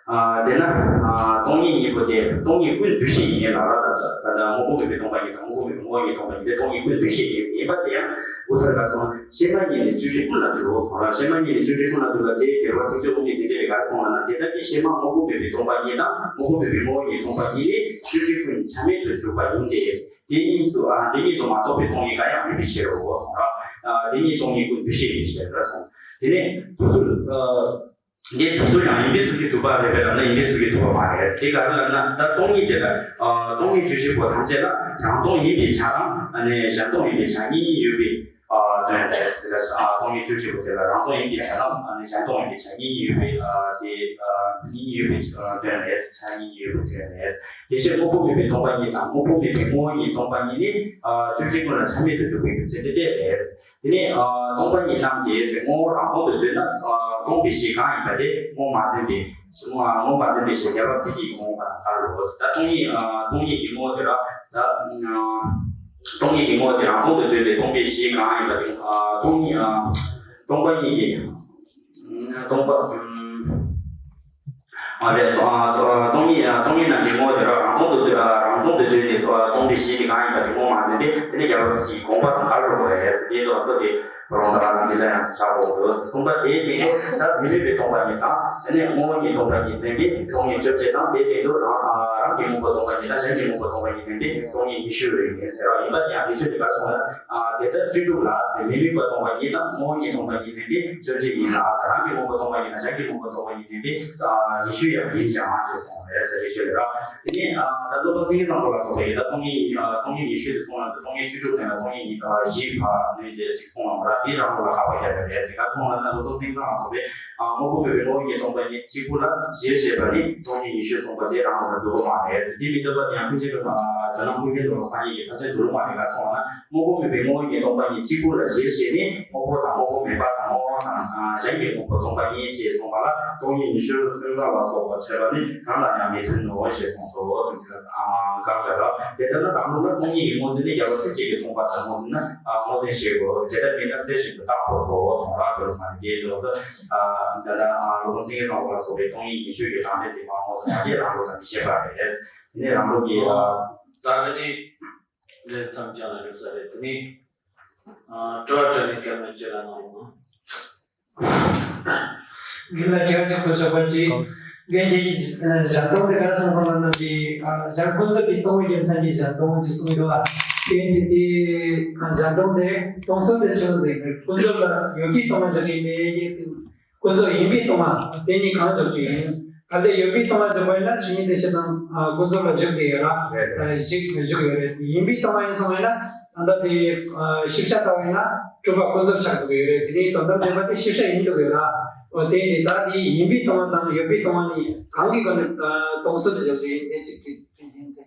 ཨ་དེ་ན་ཨ་སྟོང་ཉིད་གཉིས་པོ་དེ་སྟོང་ཉིད་ཀུན་འདུས་བྱས་ཡིན་ལ་ར། ད་ད་ད་དངོས་པོ་མེད་པའི་སྟོང་པ་ཉིད་དང་དངོས་པོ་མེད་པའི་ངོ་བོ་ཉིད་སྟོང་པ་ཉིད་དེ་སྟོང་ཉིད་ཀུན་འདུས་བྱས་ཡིན། ཡིན་པ་དེ་ཡང་དབུ་མཐར་ག་སོང་། ཤེས་པ་ཉིད་ནི་བཅུ་བཞི་ཀུན་ལ་འཇུག་གསུངས་ར། ཤེས་པ་ཉིད་ནི་བཅུ་བཞི་ཀུན་ལ་འཇུག་ལ། དེའི་རྒྱལ་བ་ཐེག་མཆོག་དབུ་མའི་རྩེ་གྲས་ལས་ག་རེ་གསུངས་པ་ན། དེ་ལྟར་གྱི་ཤེས་པ་དངོས་པོ་མེད་པའི་སྟོང་པ་ཉིད་དང་དངོས་པོ་མེད་པའི་ངོ་བོ་ཉིད་སྟོང་པ་ཉིད་ནི་བཅུ་བཞི་ཀུན་ཆ་མེད་དུ་འཇུག་པ་ཡིན་ཏེ། དེ་གཉིས་སུ་ཨ་དེ་གཉིས་སུ་མ་གཏོགས་པའི་སྟོང་ཉིད་གང་ཡང་མེད་པའི་ཕྱིར་རོ་གསུངས་ར། ཨ་དེ་གཉིས་སྟོང་ཉིད་ཀུན་འདུས་བྱས་ཡིན་ཕྱིར་ར་གསུངས། དེ་ནས་དུས་སུ་ཨ། འདིའི་དུས་ཚོད་ཡང་ཡིན་པའི་ཚུལ་གྱིས་སྡུད་པ་རེད་པས་ལབ་ན། ཡིན་པའི་ཚུལ་གྱིས་སྡུད་པ་མ་རེད། དེ་ག་རེ་ལབ་ན། ད་སྟོང་ཉིད་དེ་ལ་ཨ་སྟོང་ཉིད་བཅུ་བཞི་པོ་ཐམས་ཅད་ལ་རང་སྟོང་ཡིན་པའི་ཆ་དང་ཨ་ནི་གཞན་སྟོང་ཡིན་པའི་ཆ་གཉིས་གཉིས་ཡོད་པའི་ཨ་དོན་རེད། དེ་ལ་ཨ་སྟོང་ཉིད་བཅུ་བཞི་པོ་དེ་ལ་རང་སྟོང་ཡིན་པའི་ཆ་དང་ཨ་ནི་གཞན་སྟོང་ཡིན་པའི་ཆ་གཉིས་གཉིས་ཡོད་པའི་ཨ་དེ་ཨ་གཉིས་གཉིས་ཡོད་པའི་ཨ་དོན་རེད། ཆ་གཉིས་གཉིས་ཡོད་པའི་དོན་རེད། དེ་བཞིན་དངོས་པོ་མེད་པའི་སྟོང་པ་ཉིད་དང་དངོས་པོ་མེད་པའི་ངོ་བོ་ཉིད་སྟོང་པ་ཉིད་ནི་ཨ་བཅུ་བཞི་ཀུན་ལ་ཆ་མེད་དུ་འཇུག་པའི་རྒྱུ་མཚན་དེ་དེ་རེད། དེ་ནས་ཨ་སྟོང་པ་ཉིད་རྣམས་ཀྱི་ངོ་བོ་རང་སྟོང་དུ་འདོད་ན། ཨ་སྟོང་པའི་གཞི་གང་ཡིན་པ་དེ་ངོ་མ་འཛིན་པའི་ངོ་མ་འཛིན་པའི་གཞི་རྒྱལ་བ་སྲས་ཀྱི་ངོ་བོ་དང་འགལ་ལོ། ད་སྟོང་ཉིད་ཨ་སྟོང་ཉིད་ཀྱི་ངོ་བོ་དེ་ར། ད་ཨ་སྟོང་ཉིད་ཀྱི་ངོ་བོ་དེ་རང་སྟོང་དུ་འདོད་པའི་སྟོང་པའི་གཞི་གང་ཡིན་པ་དེ། ཨ་སྟོང་ཉིད་ཨ་སྟོང་པ་ཉིད་ཀྱི་སྟོང་པ་ཨ། ཨ་རེད། སྟོང་ཨ་སྟོང་ཉིད་ཨ་སྟོང་ཉིད་རྣམས་ཀྱི་ངོ་བོ་དེ་རང་སྟོང་དུ་འདོད། ཨ་རང་སྟོང་དུ་འདོད་དེ། ཨ་སྟོང་པའི་གཞི་དེ་གང་ཡིན་པ་དེ་ངོ་མ་འཛིན་པས། དེ་ནི་རྒྱལ་བ་སྲས་ཀྱི་དགོངས་པ་དང་འགལ་འགྲོ་བ་རེད། དེའི་དོན་སོ་དེ་རོང་ད་ག་ནང་འདི་ལ་ཡང་བཞག་དགོས་འདུག་གསུངས་པ། དེའི་སྟེང་དུ་ད་མི་དམིགས་པའི་སྟོང་པ་ཉིད་དང་། དེ་ནས་ངོ་བོ་ཉིད་སྟོང་པ་ཉིད་བསྟན་པས་སྟོང་ཉིད་བཅོ་བརྒྱད་དང་། དེའི་སྟེང་དུ་རང་ཨ་རང་གི་དངོས་པོ་སྟོང་པ་ཉིད་དང་གཞན་གྱི་དངོས་པོ་སྟོང་པ་ཉིད་བསྟན་པས་སྟོང་ཉིད་ཉི་ཤུ་རེ་ཡིན་ཟེར་བ་ཡིན་པ། དེ་ཡང་དེ་ཆོས་དེ་ག་སོང་ལ། ཨ་དེ་ལྟར་བཅུ་དྲུག་ལ་ཟེར། མི་དམིགས་པ་སྟོང་པ་ཉིད་དང་ངོ་བོ་ཉིད་སྟོང་པ་ཉིད་བསྟན་པས་བཅོ་བརྒྱད་ཡིན་ལ། རང་གི་དངོས་པོ་སྟོང་པ་ཉིད་དང་གཞན་གྱི་དངོས་པོ་སྟོང་པ་ཉིད་བསྟན་པས་ཨ་ཉི་ཤུ་ཡང་ཡིན་ཀྱང་ཞེས་གསུངས་པས་ཟེར་བའི་ཆོས་ལ་ར། དེ་ནས་ཨ་ད་སློབ་དཔོན་སེང་གེ་བཟང་པོ་ལ་སོགས་པས་ད་སྟོང་ཉིད་ཨ་སྟོང་ཉིད་ཉི་ཤུ་དེ་གསུངས་ལ། སྟོང་ཉིད་བཅུ་དྲུག་དེ་ལ་སྟོང་ཉིད་ཉི་ཨ་བཞི་བ་ནས་དེ་གཅིག་གསུངས་ལ་ར། དེ་རང་ལ་ཁ་བ་བརྒྱབ་པ་རེད་ཟེར། ག་སོང་ལ་ན་སློབ་དཔོན་སེང་གེ་བཟང་ལ་སོགས་པས་ཨ་དངོས་པོ་མེད་པའི་ངོ་བོ་ཉིད་སྟོང་པ་ཉིད་གཅིག་པུ་ལ་གཞིར་བྱས་པ་ནི་སྟོང་ཉིད་ཉི་ཤུ་གསུངས་པ་དེ་རང་ལ་འདུ་བ་མ་རེད་ཟེར། དེ་མི་འདོད་པ་དེ་ཡང་ཀུན་མཁྱེན་རབ་ཨ་ཇོ་ནང་ཀུན་མཁྱེན་རབ་སངས་རྒྱས་ཀྱི་ཐུགས་བསྟན་དུ་རུང་བ་རེད། ག་སོང་ལ་ན། དངོས་པོ་མེད་པའི་ངོ་བོ་ཉིད་སྟོང་པ་ཉིད་གཅིག་པུ་ལ་གཞིར་བྱས་ནས་དངོས་པོ་དང་དངོས་པོ་མེད་པ་དང་ངོ་བོ་དང་གཞན་གྱི་དངོས་པོ་སྟོང་པ་ཉིད་ཅེས་གསུངས་པ་ལ་སྟོང་ཉིད་ཉི་ཤུ་སེང་གེ་བཟང་ལ་སོགས་པ་འཆད་པ་ནི་གང་ལ་ཡང་མི་མཐུན་ནོ་ཞེས་གསུངས་སོ། གསུངས་ཀྱང་དགག་བྱ་ར། དེ་ལྟར་ན་དང་པོ་ལ་སྟོང་ཉིད་ཀྱི་ངོས་འཛིན་ནི་རྒྱལ་བ་སྲས་བཅས་ཀྱིས་གསུངས་པ་ལྟར་ངོས་འཛིན་ན་ངོས་འཛིན་བྱེད་དགོས། དེ་ལྟར་མིན་ན་གསལ་ཞིང་དུ་བརྟག་དགོས་སོ་གསུངས་ར། དོན་མ་ནི་དེའི་ལོགས་སུ་ད་ལྟ་སློབ་དཔོན་སེང་གེ་བཟང་པོ་ལ་སོགས་པའི་སྟོང་ཉིད་ཉི་ཤུ་ཡི་དྲང་ཕྲད་དེ་མ་ངོས་འཛིན་པ་དེ་རང་ལུགས་དང་མི་བཤད་པ་རེད། དེ་ནས་རང་ལུགས་ཀྱི་ད་དེ་ནི། ལས་ཐམས་ཅད་ལ་རིག་ས་རེད། དེ་ནི་ཨ་དྲི་བ་དྲིས་ལན་སྐལ་མ་ཅི་ལ་གནང་རོགས་གནང་། རྒན་ལ་དྲི་བ་གཅིག་པོ་ཞོགས་པ་གཅིག་རྒན་གྱིས་ཨ་གཞན་སྟོང་དེ་ག་རེ་གསུངས་སོང་ལབ་ན། དེ་ཨ་གཞན་ཀུན་རྫོབ་ཀྱི་སྟོང་པའི་རྒྱུ་མཚན་གྱིས་གཞན་སྟོང་ཅེས་གསུངས་ཡོད་ལ། དེ་ཡིན་དུས་དེ་ཨ་གཞན་སྟོང་དེ་སྟོང་ཚུལ་དེ་ཆི་མོ་ཟིག་རེད། ཀུན་རྫོབ་ལ་ཡོད་པའི་སྟོང་པ་ཞིག་གི་མེད་ཀྱི། ཀུན་རྫོབ་ཡིན་པའི་སྟོང་པ་དེ་གཉིས་གང་འཇོག་རྒྱུ་ཡིན། གལ་ཏེ་ཡོད་པའི་སྟོང་པ་འཇོག་པ་ཡིན་ན་ཆོས་ཉིད་དེ་ཕྱིར་དང་ཨ་ཀུན་རྫོབ་ལ་བཞག་བསྡད་ཡོད་ར། རེད་རེད། ཨ་བཞག་བཞག་ཡོད་རེད། ཡིན་པའི་སྟོང་པ་ཡིན་སོང་བ་ཡིན་ན་ད་ལྟ་དེ་ཨ་ཤེས་བྱ་ལྟ་བ་ཡིན་ན་སྤྲོས་པ་ཀུན་རྫོབ་ཆགས་འགྲོ་གི་ཡོད་རེད། དེ་ནས་དོན་དམ་བདེན་པ་དེ་ཤེས་བྱ་ཡིན་འགྲོ་གི་ཡོད་ར། འོ་དེ་ནི་ད་དེ་ཡིན་པའི་སྟོང་པ་དང་ཡོད་པའི་སྟོང་པ་གཉིས་གང་གི་སྒོ་ནས་ཨ་སྟོང་ཚུལ་དུ་འཇོག་རྒྱུ་ཡིན། དེ་གཅིག་དྲིས་དྲིས་ཡིན་ཏེ།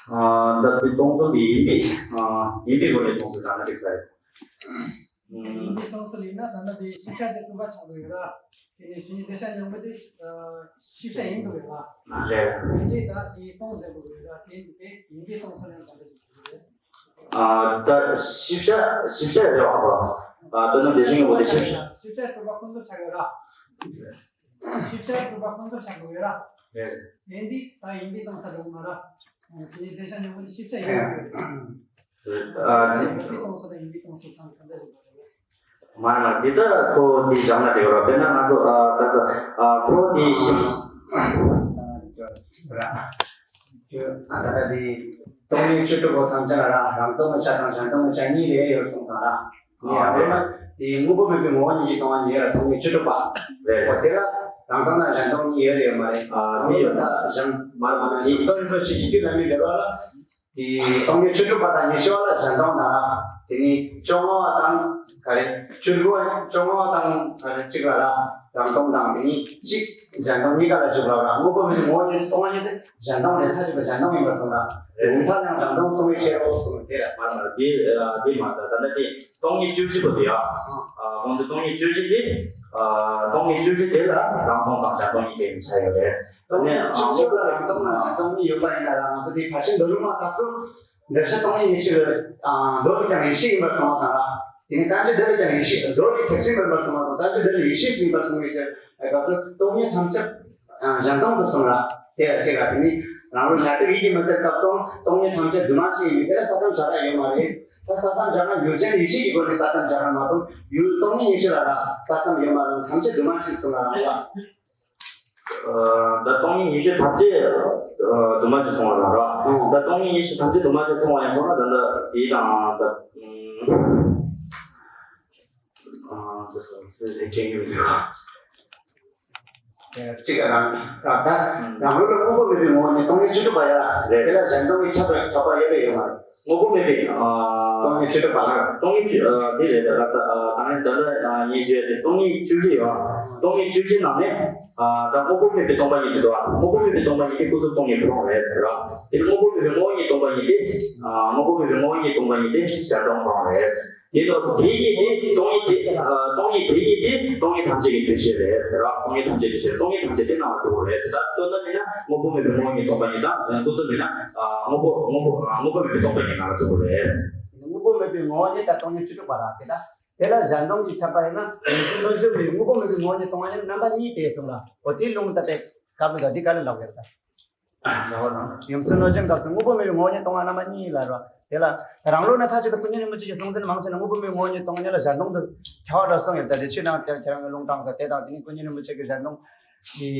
ཨ་ད་དེ་སྟོང་ཚུལ་དེ་ཡིན་པའི་ཨ་ཡིན་པའི་སྒོ་ནས་སྟོང་ཚུལ་དྲངས་ན་འགྲིག་ས་རེད། ཡིན་པའི་སྟོང་ཚུལ་ཡིན་ན་ད་ལྟ་དེ་ཤེས་བྱ་དེ་སྤྲོས་པ་ཆགས་འགྲོ་ཡོད་ར། དེ་ནས་ཆོས་ཉིད་བདེ་གཤེགས་སྙིང་པོ་དེ་ཨ་ཤེས་བྱ་ཡིན་འགྲོ་ཡོད་ར། རེད། དེ་ད་དེ་སྟོང་ཟེར་དགོས་ཡོད་ར། དེ་ཡིན་པའི་སྟོང་ཚུལ་ཡང་ད་ལྟ་ཅིག་ཞུ་གི་རེད། ཨ་ད་ཤེས་བྱ་ཤེས་བྱ་རེད་བ། ཨ་ད་ནི་བདེ་གཤེགས་སྙིང་པོ་དེ་ཤེས་བྱ། ཤེས་བྱ་སྤྲོས་པ་ཀུན་རྫོབ་ཆགས་ཡོད་ར། ཞིབ་ཆ་གྲུབ་པ་ཁོང་ཚོར་ཆགས་དགོས་ཡོད་ར། ཡིན་དུས་ད་ཡིན་པའི་སྟོང་ས་རུང་མ་ར། དེ་ནས་བདེ་ཤ་ཉོ་གི་ཞིབ་ཆ་ཡིན་དགོས་ཡོད། ཨ་ཡིན་པའི་སྟོང་ས་དང་ཡིན་པའི་སྟོང་ས་ཚང་ག་འདྲ་ཞིག་མ་རེད། མ་རེད་མ་རེད། འདི་ལྟར་ཁོ་འདི་བཞག་ན་འགྲིག་རོགས། དཔེར་ན་ང་ཚོ་ཨ་ད་ཚ་ཨ་ཁོ་འདི་ཤི། ཨ་ད་ལྟ་འདི་སྟོང་ཉིད་བཅུ་དྲུག་པོ་ཐམས་ཅད་ལ་ར་རང་སྟོང་གི་ཆ་དང་གཞན་སྟོང་གི་ཆ་གཉིས་རེ་ཡོད་གསུངས་སོང་ར། ངས་ཨ་རེད་མ་འདི་དངོས་པོ་མེད་པའི་ངོ་བོ་ཉིད་ཀྱིས་སྟོང་བ་ཉིད་ལ་སྟོང་ཉིད་བཅུ་དྲུག་པ། རེད། འོ་དེ་ལ་རང་སྟོང་དང་གཞན་སྟོང་གཉིས་ཡོད་རེད་ཡོད་མ་རེད། ཨ་དེ་ཡོད། ད་གཞན་མ་རེད་མ་རེད། གཞན་སྟོང་ཡིན་པ་ཞིག་གི་རྒྱུད་ལ་མི་འབྲེལ་བ་ལ། དེ་སྟོང་ཉིད་བཅུ་དྲུག་པ་དང་ཉི་ཤུ་པ་ལ་གཞན་སྟོང་དང་ར། དེ་ནི་བཅོ་ལྔ་པ་དང་ག་རེ་བཅུ་དགུ་པ་བཅོ་ལྔ་པ་དང་ག་རེ་གཅིག་ལ་ར་རང་སྟོང་དང་དེ་ནི་གཅིག་གཞན་སྟོང་གཉིས་ཀ་ལ་འཇུག་ལ་ར། དངོས་པོ་མེད་པའི་ངོ་བོ་ཉིད་སྟོང་བ་ཉིད་དེ་གཞན་སྟོང་ལས་མཐའ་གཅིག་ཏུ་གཞན་སྟོང་ཡིན་པར་གསུངས་ལ། རུང་མཐའ་ཡང་རང་སྟོང་གསུང་བའི་ཕྱིར་རོ་གསུངས་དེ་ར། མ་རེད་མ་རེད། དེ་དེ་མ་རེད། ད་ལྟ་དེ་སྟོང་ཉིད་བཅུ་བཞི་པོ་དེ་ཡ། ཨ་ཁོང་ཚོ་སྟོང་ཉིད་བཅུ་བཞི་དེ། ཨ་སྟོང་ཉིད་བཅུ་བཞི་དེ་ལ་རང་སྟོང་དང་གཞན་སྟོང་གཉིས་ཀའི་ཆ་ཡོད་རེད། སྟོང་ཉིད་བཅུ་བཞི་ལ་རང་སྟོང་དང་གཞན་སྟོང་གཉིས་ཡོད་པ་ཡིན་ན་ར། ང་ཚོ་དེ་ཕར་ཕྱིན་མདོར་བསྡུས་མ་སྐབས་སུ་འདོད་ཆགས་སྟོང་ཉིད་ཡེ་ཤེས་ལ་མདོར་བསྡུས་ཀྱང་ཡེ་ཤེས་ཡིན་པར་གསུངས་པ་དང་ར། དེ་ནས་གང་ཞིག་འདོད་པས་ཀྱང་ཡེ་ཤེས་མདོར་བསྡུས་ཐེག་ཆེན་ཡིན་པར་གསུངས་པ་དང་གང་ཞིག་འདོད་པས་ཡེ་ཤེས་ཡིན་པར་གསུངས་པའི་ཕྱིར་སྐབས་སུ་སྟོང་ཉིད་ཐམས་ཅད་གཞན་སྟོང་དུ་གསུངས་ར། དེ་ལ་ཁྱེད་ཀྱིས་དེ་ནི་རང་ལུགས་ཉ་སྟག་ཡིད་ཀྱིས་མི་ཚད་སྐབས་སུ་སྟོང་ཉིད་ཐམས་ཅད་འདུས་མ་བྱས་ཡིན་པས་དེ་ལ་ས་མཚམས་བཞག་ཡ་ཡོད་མ་རེད། ད་ས་མཚམས་བཞག་ན་ཡུལ་ཅན་ཡེ་ཤེས་ཀྱི་སྒོ་ནས་ས་མཚམས་བཞག་ན་མ་གཏོགས་ཡུལ་སྟོང་ཉིད་ཡེ་ཤེས་ལ་ར་ས་མཚམས་ཡོད་མ་རེད། ཐམས་ཅད་འདུས་མ་བྱས་གསུངས་ལ་རང་ལ། ད་སྟོང་ཉིད་ཡེ་ཤེས་ཐམས་ཅད་འདུས་མ་བྱས་གསུངས་པ་ལ་ར། ད་སྟོང་ཉིད་ཡེ་ཤེས་ཐམས་ཅད་འདུས་མ་བྱས་གསུངས་པ་ཡིན་སོང་ན་ད་ལྟ་དེའི་དང་ད་ཨ་འདི་སོང་ཚེ་ལས་དྲན་ཡོད་ཡོད། གཅིག་རང་རང་ད་རང་ལུགས་ལ་དངོས་པོ་མེད་པའི་ངོ་བོ་ཉིད་སྟོང་ཉིད་བཅུ་དྲུག་པ་ཡ། རེད། དེ་ལ་གཞན་སྟོང་གི་ཁྱབ་པ་ཁྱབ་པ་ཡོད་པས་ཡོད་མ་རེད། དངོས་པོ་མེད་པའི་ཨ་སྟོང་ཉིད་བཅུ་དྲུག་པ། སྟོང་ཉིད་བཅུ་ཨ་དེ་རེད། ད་ལྟ་ཨ་ད་ནི་ད་ལྟ་ཨ་ངས་ཞུས་ཏེ་སྟོང་ཉིད་བཅུ་བཞི་ཡོད། སྟོང་ཉིད་བཅུ་བཞི་ནང་ནས་ཨ་ད་དངོས་པོ་མེད་པའི་སྟོང་པ་ཉིད་དེ་འདུག་ཨ། དངོས་པོ་མེད་པའི་སྟོང་པ་ཉིད་དེ་ཀུན་རྫོབ་སྟོང་ཉིད་ཁོ་རང་རེད་ཟེར་ར། དེ་དངོས་པོ་མེད་པའི་ངོ་བོ་ཉིད་སྟོང་པ་ཉིད་དེ་ཨ་དངོས་པོ་མེད་པའི་ངོ་བོ་ཉིད་སྟོང་པ་ཉིད་དེ་གཞན་སྟོང་ཁོ་རང་རེད། དེ་ལྟར་དེ་ཉིད་དེ་སྟོང་ཉིད་དེ་ཨ་སྟོང་ཉིད་དེ་ཉིད་དེ་སྟོང་ཉིད་ཐམས་ཅད་ཀྱི་འདུ་བྱེད་རེད་ཟེར་ར། སྟོང་ཉིད་ཐམས་ཅད་འདུ་བྱེད། སྟོང་ཉིད་ཐམས་ཅད་དེ་སྣང་བར་འགྲོ་བ་རེད་ཟེར། ད་བསོད་ནམས་མིན་ན་དངོས་པོ་མེད་པའི་ངོ་བོ་ཉིད་སྟོང་པ་ཉིད་དང་། ཀུན་རྫོབ་མིན་ན་ཨ་དངོས་པོ་དངོས་པོ་ཨ་དངོས་པོ་མེད་པའི་སྟོང་པ་ཉིད་སྣང་བར་འགྲོ་བ་རེད། དངོས་པོ་མེད་པའི་ངོ་བོ་ཉིད་ད་སྟོང་ཉིད་བཅུ་དྲུག་པ་ར། དེ་ད་དེ་ལ་གཞན་སྟོང་གི་ཁྱབ་པ་ཡིན་ན་ཡུལ་ཅན་གནོད་བྱེད་མེད་པའི་དངོས་པོ་མེད་པའི་ངོ་བོ་ཉིད་སྟོང་པ་ཉིད་རྣམ་པ་གཉིས་ཏེ་གསུངས་ལ། འོ་དེའི་ལུང་ད་དེ་སྐབས་ལ་འདི་ག་ལ་ལབ་ཡོད་ད། ཡུམ་གསུམ་གནོད་སྦྱིན་སྐབས་སུ་དངོས་པོ་མེད་པའི་ངོ་བོ་ཉིད་སྟོང་པ་རྣམ་པ་གཉིས་ལ་རོ། དེ་ལ་ད་རང་ལུགས་ན་མཐའ་གཅིག་ཏུ་ཀུན་མཁྱེན་རིན་པོ་ཆེ་གིས་གསུངས་ཚུལ་མང་ཆེ་ན་དངོས་པོ་མེད་པའི་ངོ་བོ་ཉིད་སྟོང་པ་ཉིད་ལ་གཞན་སྟོང་དུ་ཁྱབ་པ་འདྲ་གསུངས་ཡོད། ད་དེ་ཆོས་ནང་དེ་ཁྱེད་རང་གི་ལུང་དྲངས་ས་དེ་དང་དེ་ནི་ཀུན་མཁྱེན་རིན་པོ་ཆེ་གིས་གཞན་སྟོང་གི་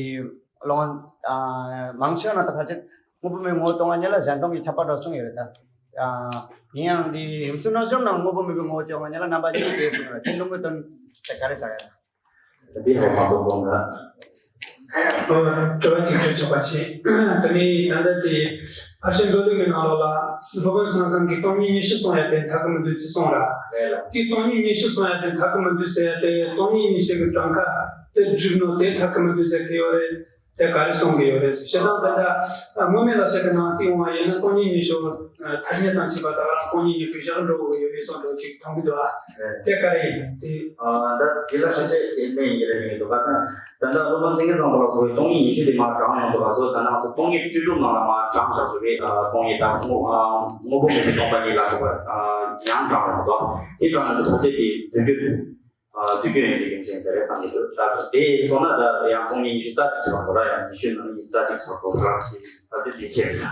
ལུང་ཨ་མང་ཆེ་བ་ནང་ད་ཕལ་ཆེར་དངོས་པོ་མེད་པའི་ངོ་བོ་སྟོང་པ་ཉིད་ལ་གཞན་སྟོང་གི་ཁྱབ་པ་འདྲ་གསུངས་ཡོད་རེད་ད། ཨ་ཡིན་ཡང་འདི་ཡུམ་གསུམ་གནོད་སྦྱིན་ནང་དངོས་པོ་མེད་པའི་ངོ་བོ་སྟོང་པ་ཉིད་ལ་རྣམ་པ་གཉིས་ཏེ་གསུངས་ཡོད་རེད། དེ་ལུང་གི་དོན་དེ་ག་རེ་ཆགས་ཡོད། འདི་ཧོ་མ་གཏོགས་གོང་ལ། དྲི་བ་གཅིག་ཆོད་ཆོག་པ་ཆེ། དེ་ནས་ད་ལྟ་དེ་ཕར་ཕྱིན་མདོ་ལུགས་ཀྱི་ནང་ལོགས་ལ་སློབ་དཔོན་ཚང་ཚང་གིས་སྟོང་ཉིད་ཉི་ཤུ་གསུང་ཡ་དེ་མཐར་ཐུག་མི་འདུག་ཅེས་གསུངས་ར། དེ་སྟོང་ཉིད་ཉི་ཤུ་གསུང་ཡ་དེ་མཐར་ཐུག་མི་འདུག་ཟེར་ཡ་དེ་སྟོང་ཉིད་ཉི་ཤུ་གི་གྲངས་ཀ་དེ་བསྒྲིགས་ནོ་དེ་མཐར་ཐུག་མི་འདུག་ཟེར་གི་ཡོད་རེད། དེ་ག་རེ་གསུང་གི་ཡོད་རེད། བྱས་ཙང་ད་ལྟ་དངོས་མེད་ལ་བཤད་པའི་ནང་དེ་འོང་བ་ཡིན་ན་སྟོང་ཉིད་ཉི་ཤུ་ཐ་སྙད་དང་བཅས་པ་ད་ག་རང་སྟོང་ཉིད་ཉི་ཤུ་བཞག་འགྲོ་དགོས་ཡོད་པའི་བཟོ་འདྲ་ཅིག་མཐོང་གི་འདུག་ཨ། དེ་ག་རེ་ཡིན་དེ། ཨ་ད་དེ་ལ་ཤེས་བྱེད་ཀྱི་གནས་ཡིན་རེད་མི་འདུག་ག་ད་ད་ལྟ་སློབ་དཔོན་སེང་གེ་བཟང་པོ་ལ་སོགས་པའི་སྟོང་ཉིད་ཉི་ཤུ་དེ་མར་དྲངས་ཡོང་འདུག་ག་སོ་ད་ནང་སྟོང་ཉིད་བཅུ་དྲུག་ནང་ལ་མར་དྲངས་བཞག་ཆོག་གི། ཨ་སྟོང་ཉིད་དང་དངོས་ཨ་དངོས་པོ་མེད་པའི་སྟོང་པ་ཉིད་ལ་སོགས་པ་ཨ་ཡང་དྲངས་ཡོང་འདུག་དེ་དྲངས་ཡོང་འདུག་ཕལ་ཆེར་དེ་དུས་རྒྱུན་དུ། ཨ་དུས་རྒྱུན་ཡོད་ཀྱི་རྒྱུ་མཚན་ཟེར་རེད་བསམ་གྱི་འདུག་ད་དེ་མཚོན་ན་ད་ཡང་སྟོང་ཉིད་ཉི་ཤུ་རྩ་གཅིག་ཆགས་པ་ར། ཡང་ཉི་ཤུ་ནང་ཉི་ཤུ་རྩ་གཅིག་ཆགས་པ་ར་ཞེས་ད་དེ་དེ་ཁྱེད་ས།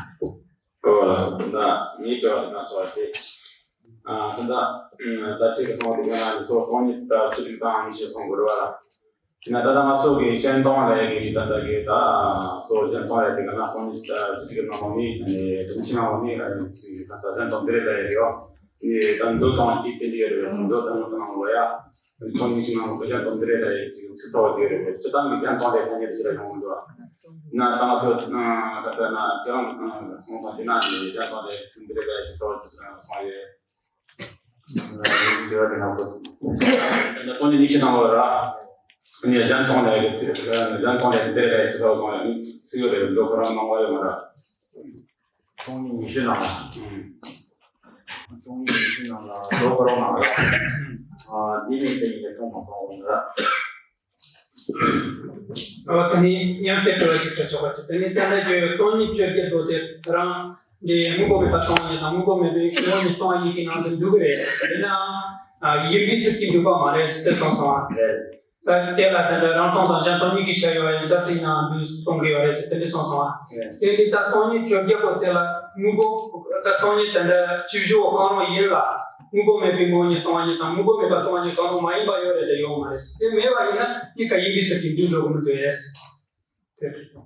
ཨོ་ལགས་སོ། ད་ངའི་དྲི་བ་དེ་ན་ཚོ་བ་དེ། ཨ་ད་ད་ད་ཅིག་གི་སོང་བ་དེ་ག་ན་ཉི་ཤུ་སྟོང་ཉིད་ད་བཅུ་དྲུག་དང་ཉི་ཤུ་སོང་དགོས་རེད་བ། ན་ད་ད་ང་ཚོ་གི་གཞན་སྟོང་ལ་ཡ་གི་ད་ད་གི་ད་སོ་གཞན་སྟོང་ལ་ཡ་དེ་ག་ན་སྟོང་ཉིད་ད་བཅུ་དྲུག་གི་ནང་ནས་ནི་དེ་ནི་ཕྱི་ནང་ནས་ཨ་ནི་ཅིག་ད་ད་གཞན་སྟོང་འདི་རེད་ད་ཡ་གི་ཡོ། ནི་ད་མདོ་དང་གཅིག་དེ་འདྲ་ཡོད་རེད། མདོ་དང་མདོ་དང་ལོ་ཡ། ཁོང་གཉིས་ཀྱི་ནང་དུ་གཞན་དང་འདི་རེད་ལ་ཡོད་ཅིག་ཚིག་ཚ་བ་དེ་རེད། སྤྱི་བཏང་གི་གཞན་དང་ལས་ཐ་སྙད་དེ་ཕྱི་ལ་ཡོང་འདུག་ན་ད་ང་ཚོ་ད་ལྟ་ན་ཁྱེད་རང་སོང་ཙང་དེ་ན་ནི་གཞན་དང་ལས་ཚིག་འདི་རེད་ལ་ཡོད་ཅིག་ཚ་བ་ཅིག་སོང་ཡོད། ད་ཁོང་གཉིས་ཀྱི་ནང་དུ་གཞན་དང་ལས་གཞན་དང་ལས་འདི་རེད་ལ་ཡོད་ཅིག་ཚ་བ་སོང་ཡོད། ཚིག་ཡོད་རེད། མདོ་ཁོ་རང་མང་བ་ཡོད་མ་རེད། སྟོང་ཉིད་ཉི་ཤུ་ནང་ལ། སྟོང་ཉིད་ཉི་ཤུ་ནང་ལ་ལོ་ག་རོ་ནང་ལ། ཨ་འདི་ནི་དེ་ཡིན་པའི་མཐོང་མ་མཐོང་འོང་ལ། ཨ་ད་ནི་ཡང་བཤད་པ་ཞིག་ཆ་ཆོག་པ་ཆེ། དེ་ནི་ད་ལྟ་གི་སྟོང་ཉིད་ཆོས་བརྒྱད་པོ་དེ་རང་འདི་དངོས་པོ་མེད་པ་སྟོང་ཉིད་དང་དངོས་པོ་མེད་པའི་ངོ་བོ་ཉིད་སྟོང་ཉིད་ཀྱི་ནང་དུ་འདུ་གི་རེད། དེ་ནའང་ཡིན་པའི་ཚུལ་གྱིས་འདུ་བ་མ་རེད་ཟེར་ཏེ་གསུངས་སོང་བ་རེད། ད་དེ་ལ་དེ་འདྲ་རང་སྟོང་དང་གཞན་སྟོང་གཉིས་ཀྱི་ཆ་ཡོད་པ་ཡིན་ཙང་དེ་ཡང་འདུས་གསུང་གི་ཡོད་རེད་ཟེར་དེ་འདྲ་གསུངས་སོང་ཨ། དེ་འདི་ད་སྟོང་ཉིད་བཅོ་བརྒྱད་པོ་དེ་ལ་དངོས་པོ་ད་སྟོང་ཉིད་དེ་འདྲ་བཅུ་བཞི་པོ་གང་རུང་ཡིན་ལ། དངོས་པོ་མེད་པའི་ངོ་བོ་ཉིད་སྟོང་བ་ཉིད་དང་དངོས་པོ་མེད་པ་སྟོང་བ་ཉིད་གང་རུང་མ་ཡིན་པ་ཡོད་རེད་དེ་ཡོད་མ་རེད། དེ་མེད་པ་ཡིན་ན་གཉིས་ཀ་ཡིན་གྱི་ཆོས་ཀྱི་འདུས་འགྲོ་གི་མི་འདུག་ཨེ། དེ་རེད།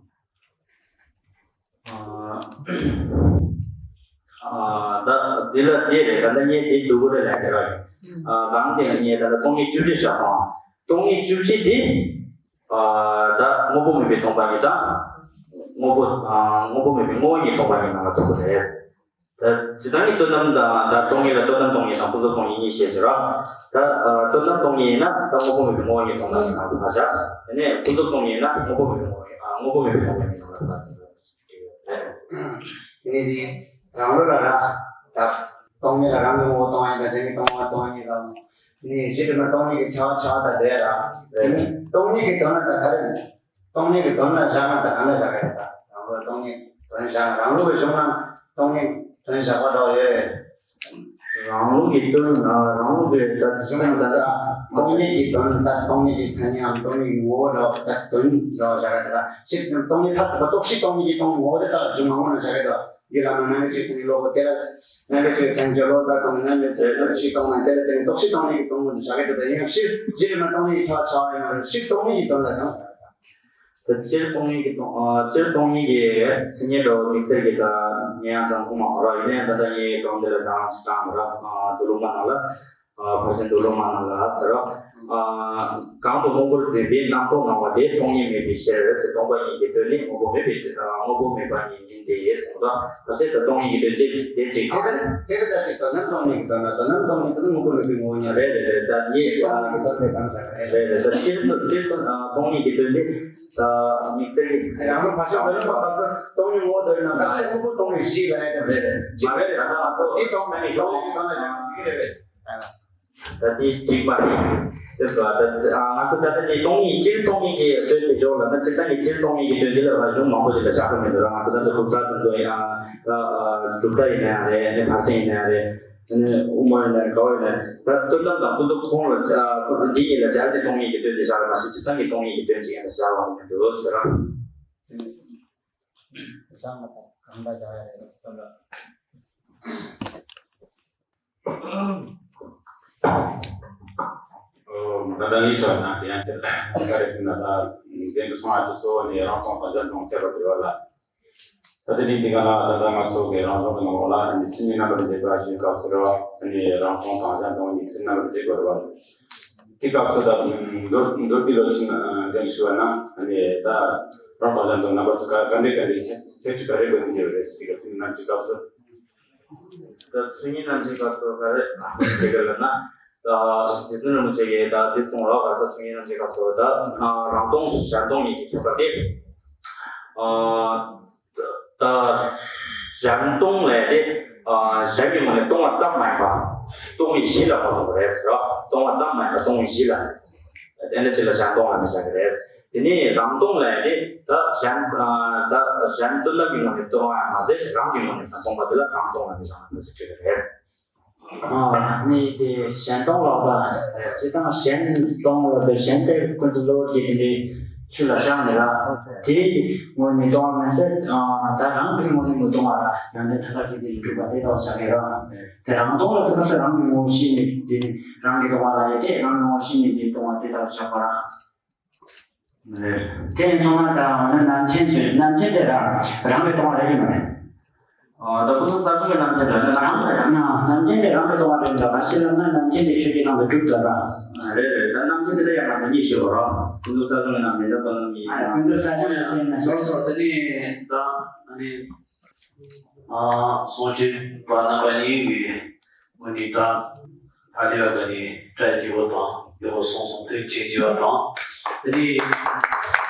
ཨ། ཨ། ད་འདི་ལ་དེ་རེད། ད་ལྟ་ངས་དེ་སྡུག་པོ་རེད་ལབ་ཀྱི་རེད། ཨ། གང་དེ་ངས་ད་ལྟ་སྟོང་ཉིད་བཅུ་བཞི་བཞག་སོང་། སྟོང་ཉིད་བཅུ་བཞི་དེ། ཨ། ད་དངོས་པོ་མེད་པའི་སྟོང་པ་ཉིད་དང་། དངོས་པོ། ཨ། དངོས་པོ་མེད་པའི་ངོ་བོ་ཉིད་སྟོང་པ་ཉིད་ནང་ལ་གཏོགས་པ་རེད། ད་སྤྱིར་བཏང་གི་དོན་དམ་དང་ད་སྟོང་ཉིད་ལ་དོན་དམ་སྟོང་ཉིད་དང་ཀུན་རྫོབ་སྟོང་ཉིད་གཉིས་བཤད་ཟེར་རོ། ད་ཨ་དོན་དམ་སྟོང་ཉིད་ཡིན་ན་ད་དངོས་པོ་མེད་པའི་ངོ་བོ་ཉིད་སྟོང་པ་ཉིད་ནང་དུ་མ་བཞག་དེ་ནས་ཀུན་རྫོབ་སྟོང་ཉིད་ཡིན་ན་དངོས་པོ་མེད་པའི་ངོ་བོ་ཉིད་ཨ་དངོས་པོ་མེད་པའི་ངོ་བོ་ཉིད་ནང་ལ་བཞག་དེ་ནས་དེ་རང་ལུགས་ལ་ར་ད་སྟོང་ཉིད་ལ་རང་གི་ངོ་བོ་སྟོང་པ་ཉིད་དང་གཞན་གྱི་སྟོང་པ་སྟོང་པ་ཉིད་དང་། དེ་ནས་གཞི་དྲི་མ་སྟོང་ཉིད་ཀྱི་ཁྱབ་པ་ཆགས་པ་དང་དེ་ར་དེ་ནས་སྟོང་ཉིད་ཀྱི་དོན་ལ་ད་ག་རེ། སྟོང་ཉིད་ཀྱི་དོན་ལ་བཞག་ན་ད་ག་ལ་བཞག་གི་རེད། ད་རང་ལུགས་སྟོང་ཉིད་དོན་བཞག་ན་རང་ལུགས་ཀྱི་གཞུང་ན་སྟོང་ཉིད་དོན་བཞག་པ་འདྲ་བོ་ཡོད་རེད། རང་ལུགས་ཀྱི་དོན་ལ་རང་ལུགས་ཀྱི་ད་གཞུང་ན་ད་སྟོང་ཉིད་ཀྱི་དོན་ད་སྟོང་ཉིད་ཀྱི་མཚན་ཉིད་འམ་སྟོང་ཉིད་ཀྱི་ངོ་བོ་འདྲ་བོ་ད་དོན་འདྲ་བོ་བཞག་གི་རེད། ད་ཕྱིར་སྟོང་ཉིད་མཐར་ཐུག་པ་རྟོགས་གཞི་སྟོང་ཉིད་ཀྱི་སྟོང་ངོ་བོ་དེ་ད་གཞུང་མང་པོ་ན་བཞག་གི་རེད། འདི་ལ་ན་རྣམ་དབྱེ་གཅིག་ཚང་གི་ལོ་གོ་དེ་ལ་རྣམ་དབྱེ་གཅིག་ཚང་གི་ལོ་ད་དང་རྣམ་དབྱེ་ཚེ་རྣམ་དབྱེ་གཅིག་སྟོང་ན་དེ་ལ་དེ་ནི་རྟོགས་གཞི་སྟོང་ཉིད་ཀྱི་སྟོང་ངོ་འདི་བཞག་གི་འདུག་ད་ཡིན་ཡང་ཕྱིར་གཞི་དྲི་མ་སྟོང་ཉིད་ཀྱི་ཁྱབ་པ་ཆགས་པ་ཡིན་ན་ཕྱིར་སྟོང་ཉིད་ཀྱི་དོན་ལ་དང་། ད་སྤྱིར་སྟོང་ཉིད་ཀྱི་སྟོང་ཨ་སྤྱིར་སྟོང་ཉིད་ཀྱི་མཚན་ཉིད་འདྲ་བོ་དམིགས་བསལ་གྱི་ད་ངས་ཡང་ཙམ་གོ་མ་མ་ར་ཡིན་ན་ཡང་ད་ལྟ་ངའི་སྒྲུང་འདི་ལ་དང་ཅི་དྲང་མ་ར་ཨ་དུ་ལུ་མ་ནང་ལ། ཨ་ཕར་ཕྱིན་དུ་ལོ་མ་ནང་ལ་ཟེར་རོ། ཨ་གང་དུ་སྔོན་པོར་འཛིན་པའི་རྣམ་རྟོག་སྣང་བ་དེ་སྟོང་ཉིད་མེད་པའི་ཕྱིར་ཟེར། སྟོང་པ་ཉིད་ཀྱི་དོན་ནི་དངོས་པོ་མེད་པའི་ཨ་དངོས་པོ་མེད་པ་ཉིད་ཡིན་ཏེ་གསུངས་པ། ད་ཆེད་དུ་སྟོང་ཉིད་ཀྱི་དོན་ཅེས་དེ་ཅིག་དེ་ལྟར་དེ་ལྟར་ད་ཅིག་དོན་དམ་སྟོང་ཉིད་ཀྱི་དོན་ལ་དོན་དམ་སྟོང་ཉིད་དེ་ནི་དངོས་པོ་མེད་པའི་ངོ་བོ་ཉིད་རེད། རེད་རེད་རེད། ད་ཉིད་སྟོང་ཉིད་ཀྱི་དོན་དེ་གང་ཟེར་རེད། རེད་རེད། ད་སྤྱིར་དུ་སྤྱིར་དུ་སྟོང་ཉིད་ཀྱི་དོན་དེ་ད་དམིགས་བསལ་གྱི་ཡང་ན་བར་ཆད་མི་ལོན་པ་ཁ་སང་སྟོང་ཉིད་ངོ་བོ་དོན་ན་བར་ཆད་དངོས་པོ་སྟོང་ཉིད་བཞི་ལ་ཡང་རེད་རེད། མ་རེད། ད་ང་ཚོ་དེ་སྟོང་ཉིད་སྟོང་ཉིད་ཀྱི་དོན་ལ་བཞག་ཡིན་གྱི་རེད་པས། ད་དེ་གཅིག་པ་རེད། དེ་ལ་ད་ང་ཚོ་ད་ལྟ་དེ་སྟོང་ཉིད་སྤྱིར་སྟོང་ཉིད་ཀྱི་དོན་དེ་འཇོག་ལ་ན་སྤྱིར་བཏང་གི་སྤྱིར་སྟོང་ཉིད་ཀྱི་དོན་དེ་ལ་ར་གཞུང་མང་པོ་ཞིག་ལ་བཞག་གི་མི་འདུག་ར། ང་ཚོ་ད་ལྟ་གུབ་ཙ་དེ་ཚོ་ཡང་ད་གྲུབ་མཐའ་ཡིན་ན་ཡང་རེད། ཨ་ནི་ཕར་ཕྱིན་ཡིན་ན་ཡང་རེད། ཨ་ནི་དབུ་མ་ཡིན་ན་རེད། ག་བ་ཡིན་ན་རེད། ད་དོན་དམ་དང་ཀུན་རྫོབ་ཁོང་ལ་འདི་གཉིས་ལ་སྦྱར་ཏེ་སྟོང་ཉིད་ཀྱི་དོན་དེ་བཞག་པ་མ་ཟད་སྤྱིར་བཏང་གི་སྟོང་ཉིད་ཀྱི་དོན་ཅིག་ཡང་བཞག་པ་མི་འདུག་ཟེར་ར། བཞག་མ་ཐག་གང་འདྲ་བཞག་ཡ་རེད་ཟེར་ན། ད་ལྟ་ངའི་ཐོག་ན་དེ་ཡང་དེ་ག་རེ་ཟེར་ན་ད་འདི་འདྲ་སོང་ཨ་དེ་གཙོ་བོ་ནི་རང་སྟོང་དང་གཞན་སྟོང་ཁྱད་པར་འབྱེད་པ་ལ། ད་དེ་རིང་འདི་ག་ལ་ད་ལྟ་ང་ཚོ་གི་རང་སྟོང་གི་ནང་ལོགས་ལ་མཚན་ཉིད་རྣམ་པར་འབྱེད་པ་ཞེས་སྐབས་སུ་རེད་བ། དེ་ནི་རང་སྟོང་དང་གཞན་སྟོང་གཉིས་མཚན་རྣམ་པར་འབྱེད་དགོས་རེད་བ། དེ་སྐབས་སུ་ད་མདོར་མདོར་བསྡུས་ལ་ཞུ་ན་འགན་ཞུ་བ་ན་ཨ་ནི་ད་རང་དང་གཞན་དུ་རྣམ་པ་ཚོ་ག་ག་འདྲའི་ག་འདྲའི་ཁྱད་ཁྱད་ཆོས་ག་རེ་དགོས་ཀྱི་ཡོད་རེད་ཟེར་གི་མཚན་ཉིད་རྣམ་འབྱེད་སྐབས་སུ། ད་མཚན་ཉིད་རྣམ་འབྱེད་སྐབས་སུ་ག་རེ་ཟེར་གི་ལབ་ན། ད་རྗེ་བཙུན་རིན་པོ་ཆེ་གིས་ད་འདི་གསུངས་རོགས་ག་ས་མཚན་ཉིད་རྣམ་འབྱེད་སྐབས་སུ་ད་རང་སྟོང་གཞན་སྟོང་གཉིས་ཀྱི་ཁྱད་པར་དེ། ད་གཞན་སྟོང་ལས་དེ་གཞན་གྱི་ངོས་ནས་སྟོང་བ་ཙམ་མ་ཡིན་པ་སྟོང་བཞི་ལ་ངོས་འཛིན་པ་རེད་ཟེར་རོ། སྟོང་བ་ཙམ་མ་ཡིན་པ་སྟོང་བཞི་ལ་དེ་འདྲ་ཅིག་ལ་གཞན་སྟོང་ལ་མི་བཞག་གི་རེད། དེ་ནས་རང་སྟོང་ལས་དེ་ད་གཞན་ད་གཞན་དོན་དམ་གྱི་ངོས་ནས་སྟོང་བ་མ་ཟད་རང་གི་ངོས་ནས་ཀྱང་སྟོང་པ་དེ་ལ་རང་སྟོང་ལ་མི་བཞག་ན་ཅི་འགྲིག་གི་རེད། ཨ་ནི་དེ་གཞན་སྟོང་ལབ་པ། སྤྱིར་བཏང་གཞན་སྟོང་ལབ་པའི་གཞན་དེ་ཀུན་ཏུ་བློ་ཡིས་དེ་འདྲའི་ཆོས་ལ་བཞག་ནས་ར། དེའི་ངོས་ནས་སྟོང་བ་མིན་ཚད་ད་རང་གི་ངོས་ནས་མི་སྟོང་བ་ར། ཡང་དེ་ཐ་དད་ཀྱི་དེ་གྲུབ་པ་དེ་ལྟ་བུ་བཞག་གི་ར། དེ་རང་སྟོང་ལབ་དུས་ཙམ་རང་གི་ངོ་བོ་ཤེས་ནས་དེ་རང་གི་སྟོང་བ་ལ་ཡོད་དེ་རང་གི་ངོ་བོ་ཤེས་ནས་དེ་སྟོང་བ་དེ་ལྟ་བུ་བཞག་པ་ར། དེ་ཡིན་སོང་ན་ད་འོ་ན་རྣམ་མཁྱེན་ཟེར། རྣམ་མཁྱེན་དེ་རང་རང་གི་སྟོང་བ་རེད་ཀྱི་མ་རེད། ཨ་ད་ཀུན་རྫོབ་གསལ་སྟོང་གི་རྣམ་མཁྱེན་དེ་རང་གི་རྣམ་མཁྱེན་དེ་རང་གི་སྟོང་བ་རེད་འདུག་ག་ཅི་ལབ་ན་རྣམ་མཁྱེན་དེ་ཆོས་ཀྱི་སྟེང་དུ་གྲུབ་འདུག་ག་རེད་རེད། ད་རྣམ་མཁྱེན་དེ་ལ་ཡང་ང་ཚོ་གཉིས་ཤེས་པ་རོ། ཀུན་རྫོབ་གསལ་སྟོང་གི་རྣམ་མཁྱེན་ད་སྟོང་རྣམ་གཉིས། ཨ་ཀུན་རྫོབ་གསལ་སྟོང་གི་རྣམ་མཁྱེན་ན་སོ་སོ་དེ་ནི་ད་ཨ་ནི། ཨ་གསུང་ཆོས་པ་རྣམ་པ་གཉིས་ཀྱིས་འོ་ནི་ད་ཨ་ལི་བ་ག་ནི་སྒྲ་བརྗེ་པོ་དང་ཡོ་གསུང་གསུང་དོན་ཆེན་བརྗེ་བ་དང་དེ་ནི་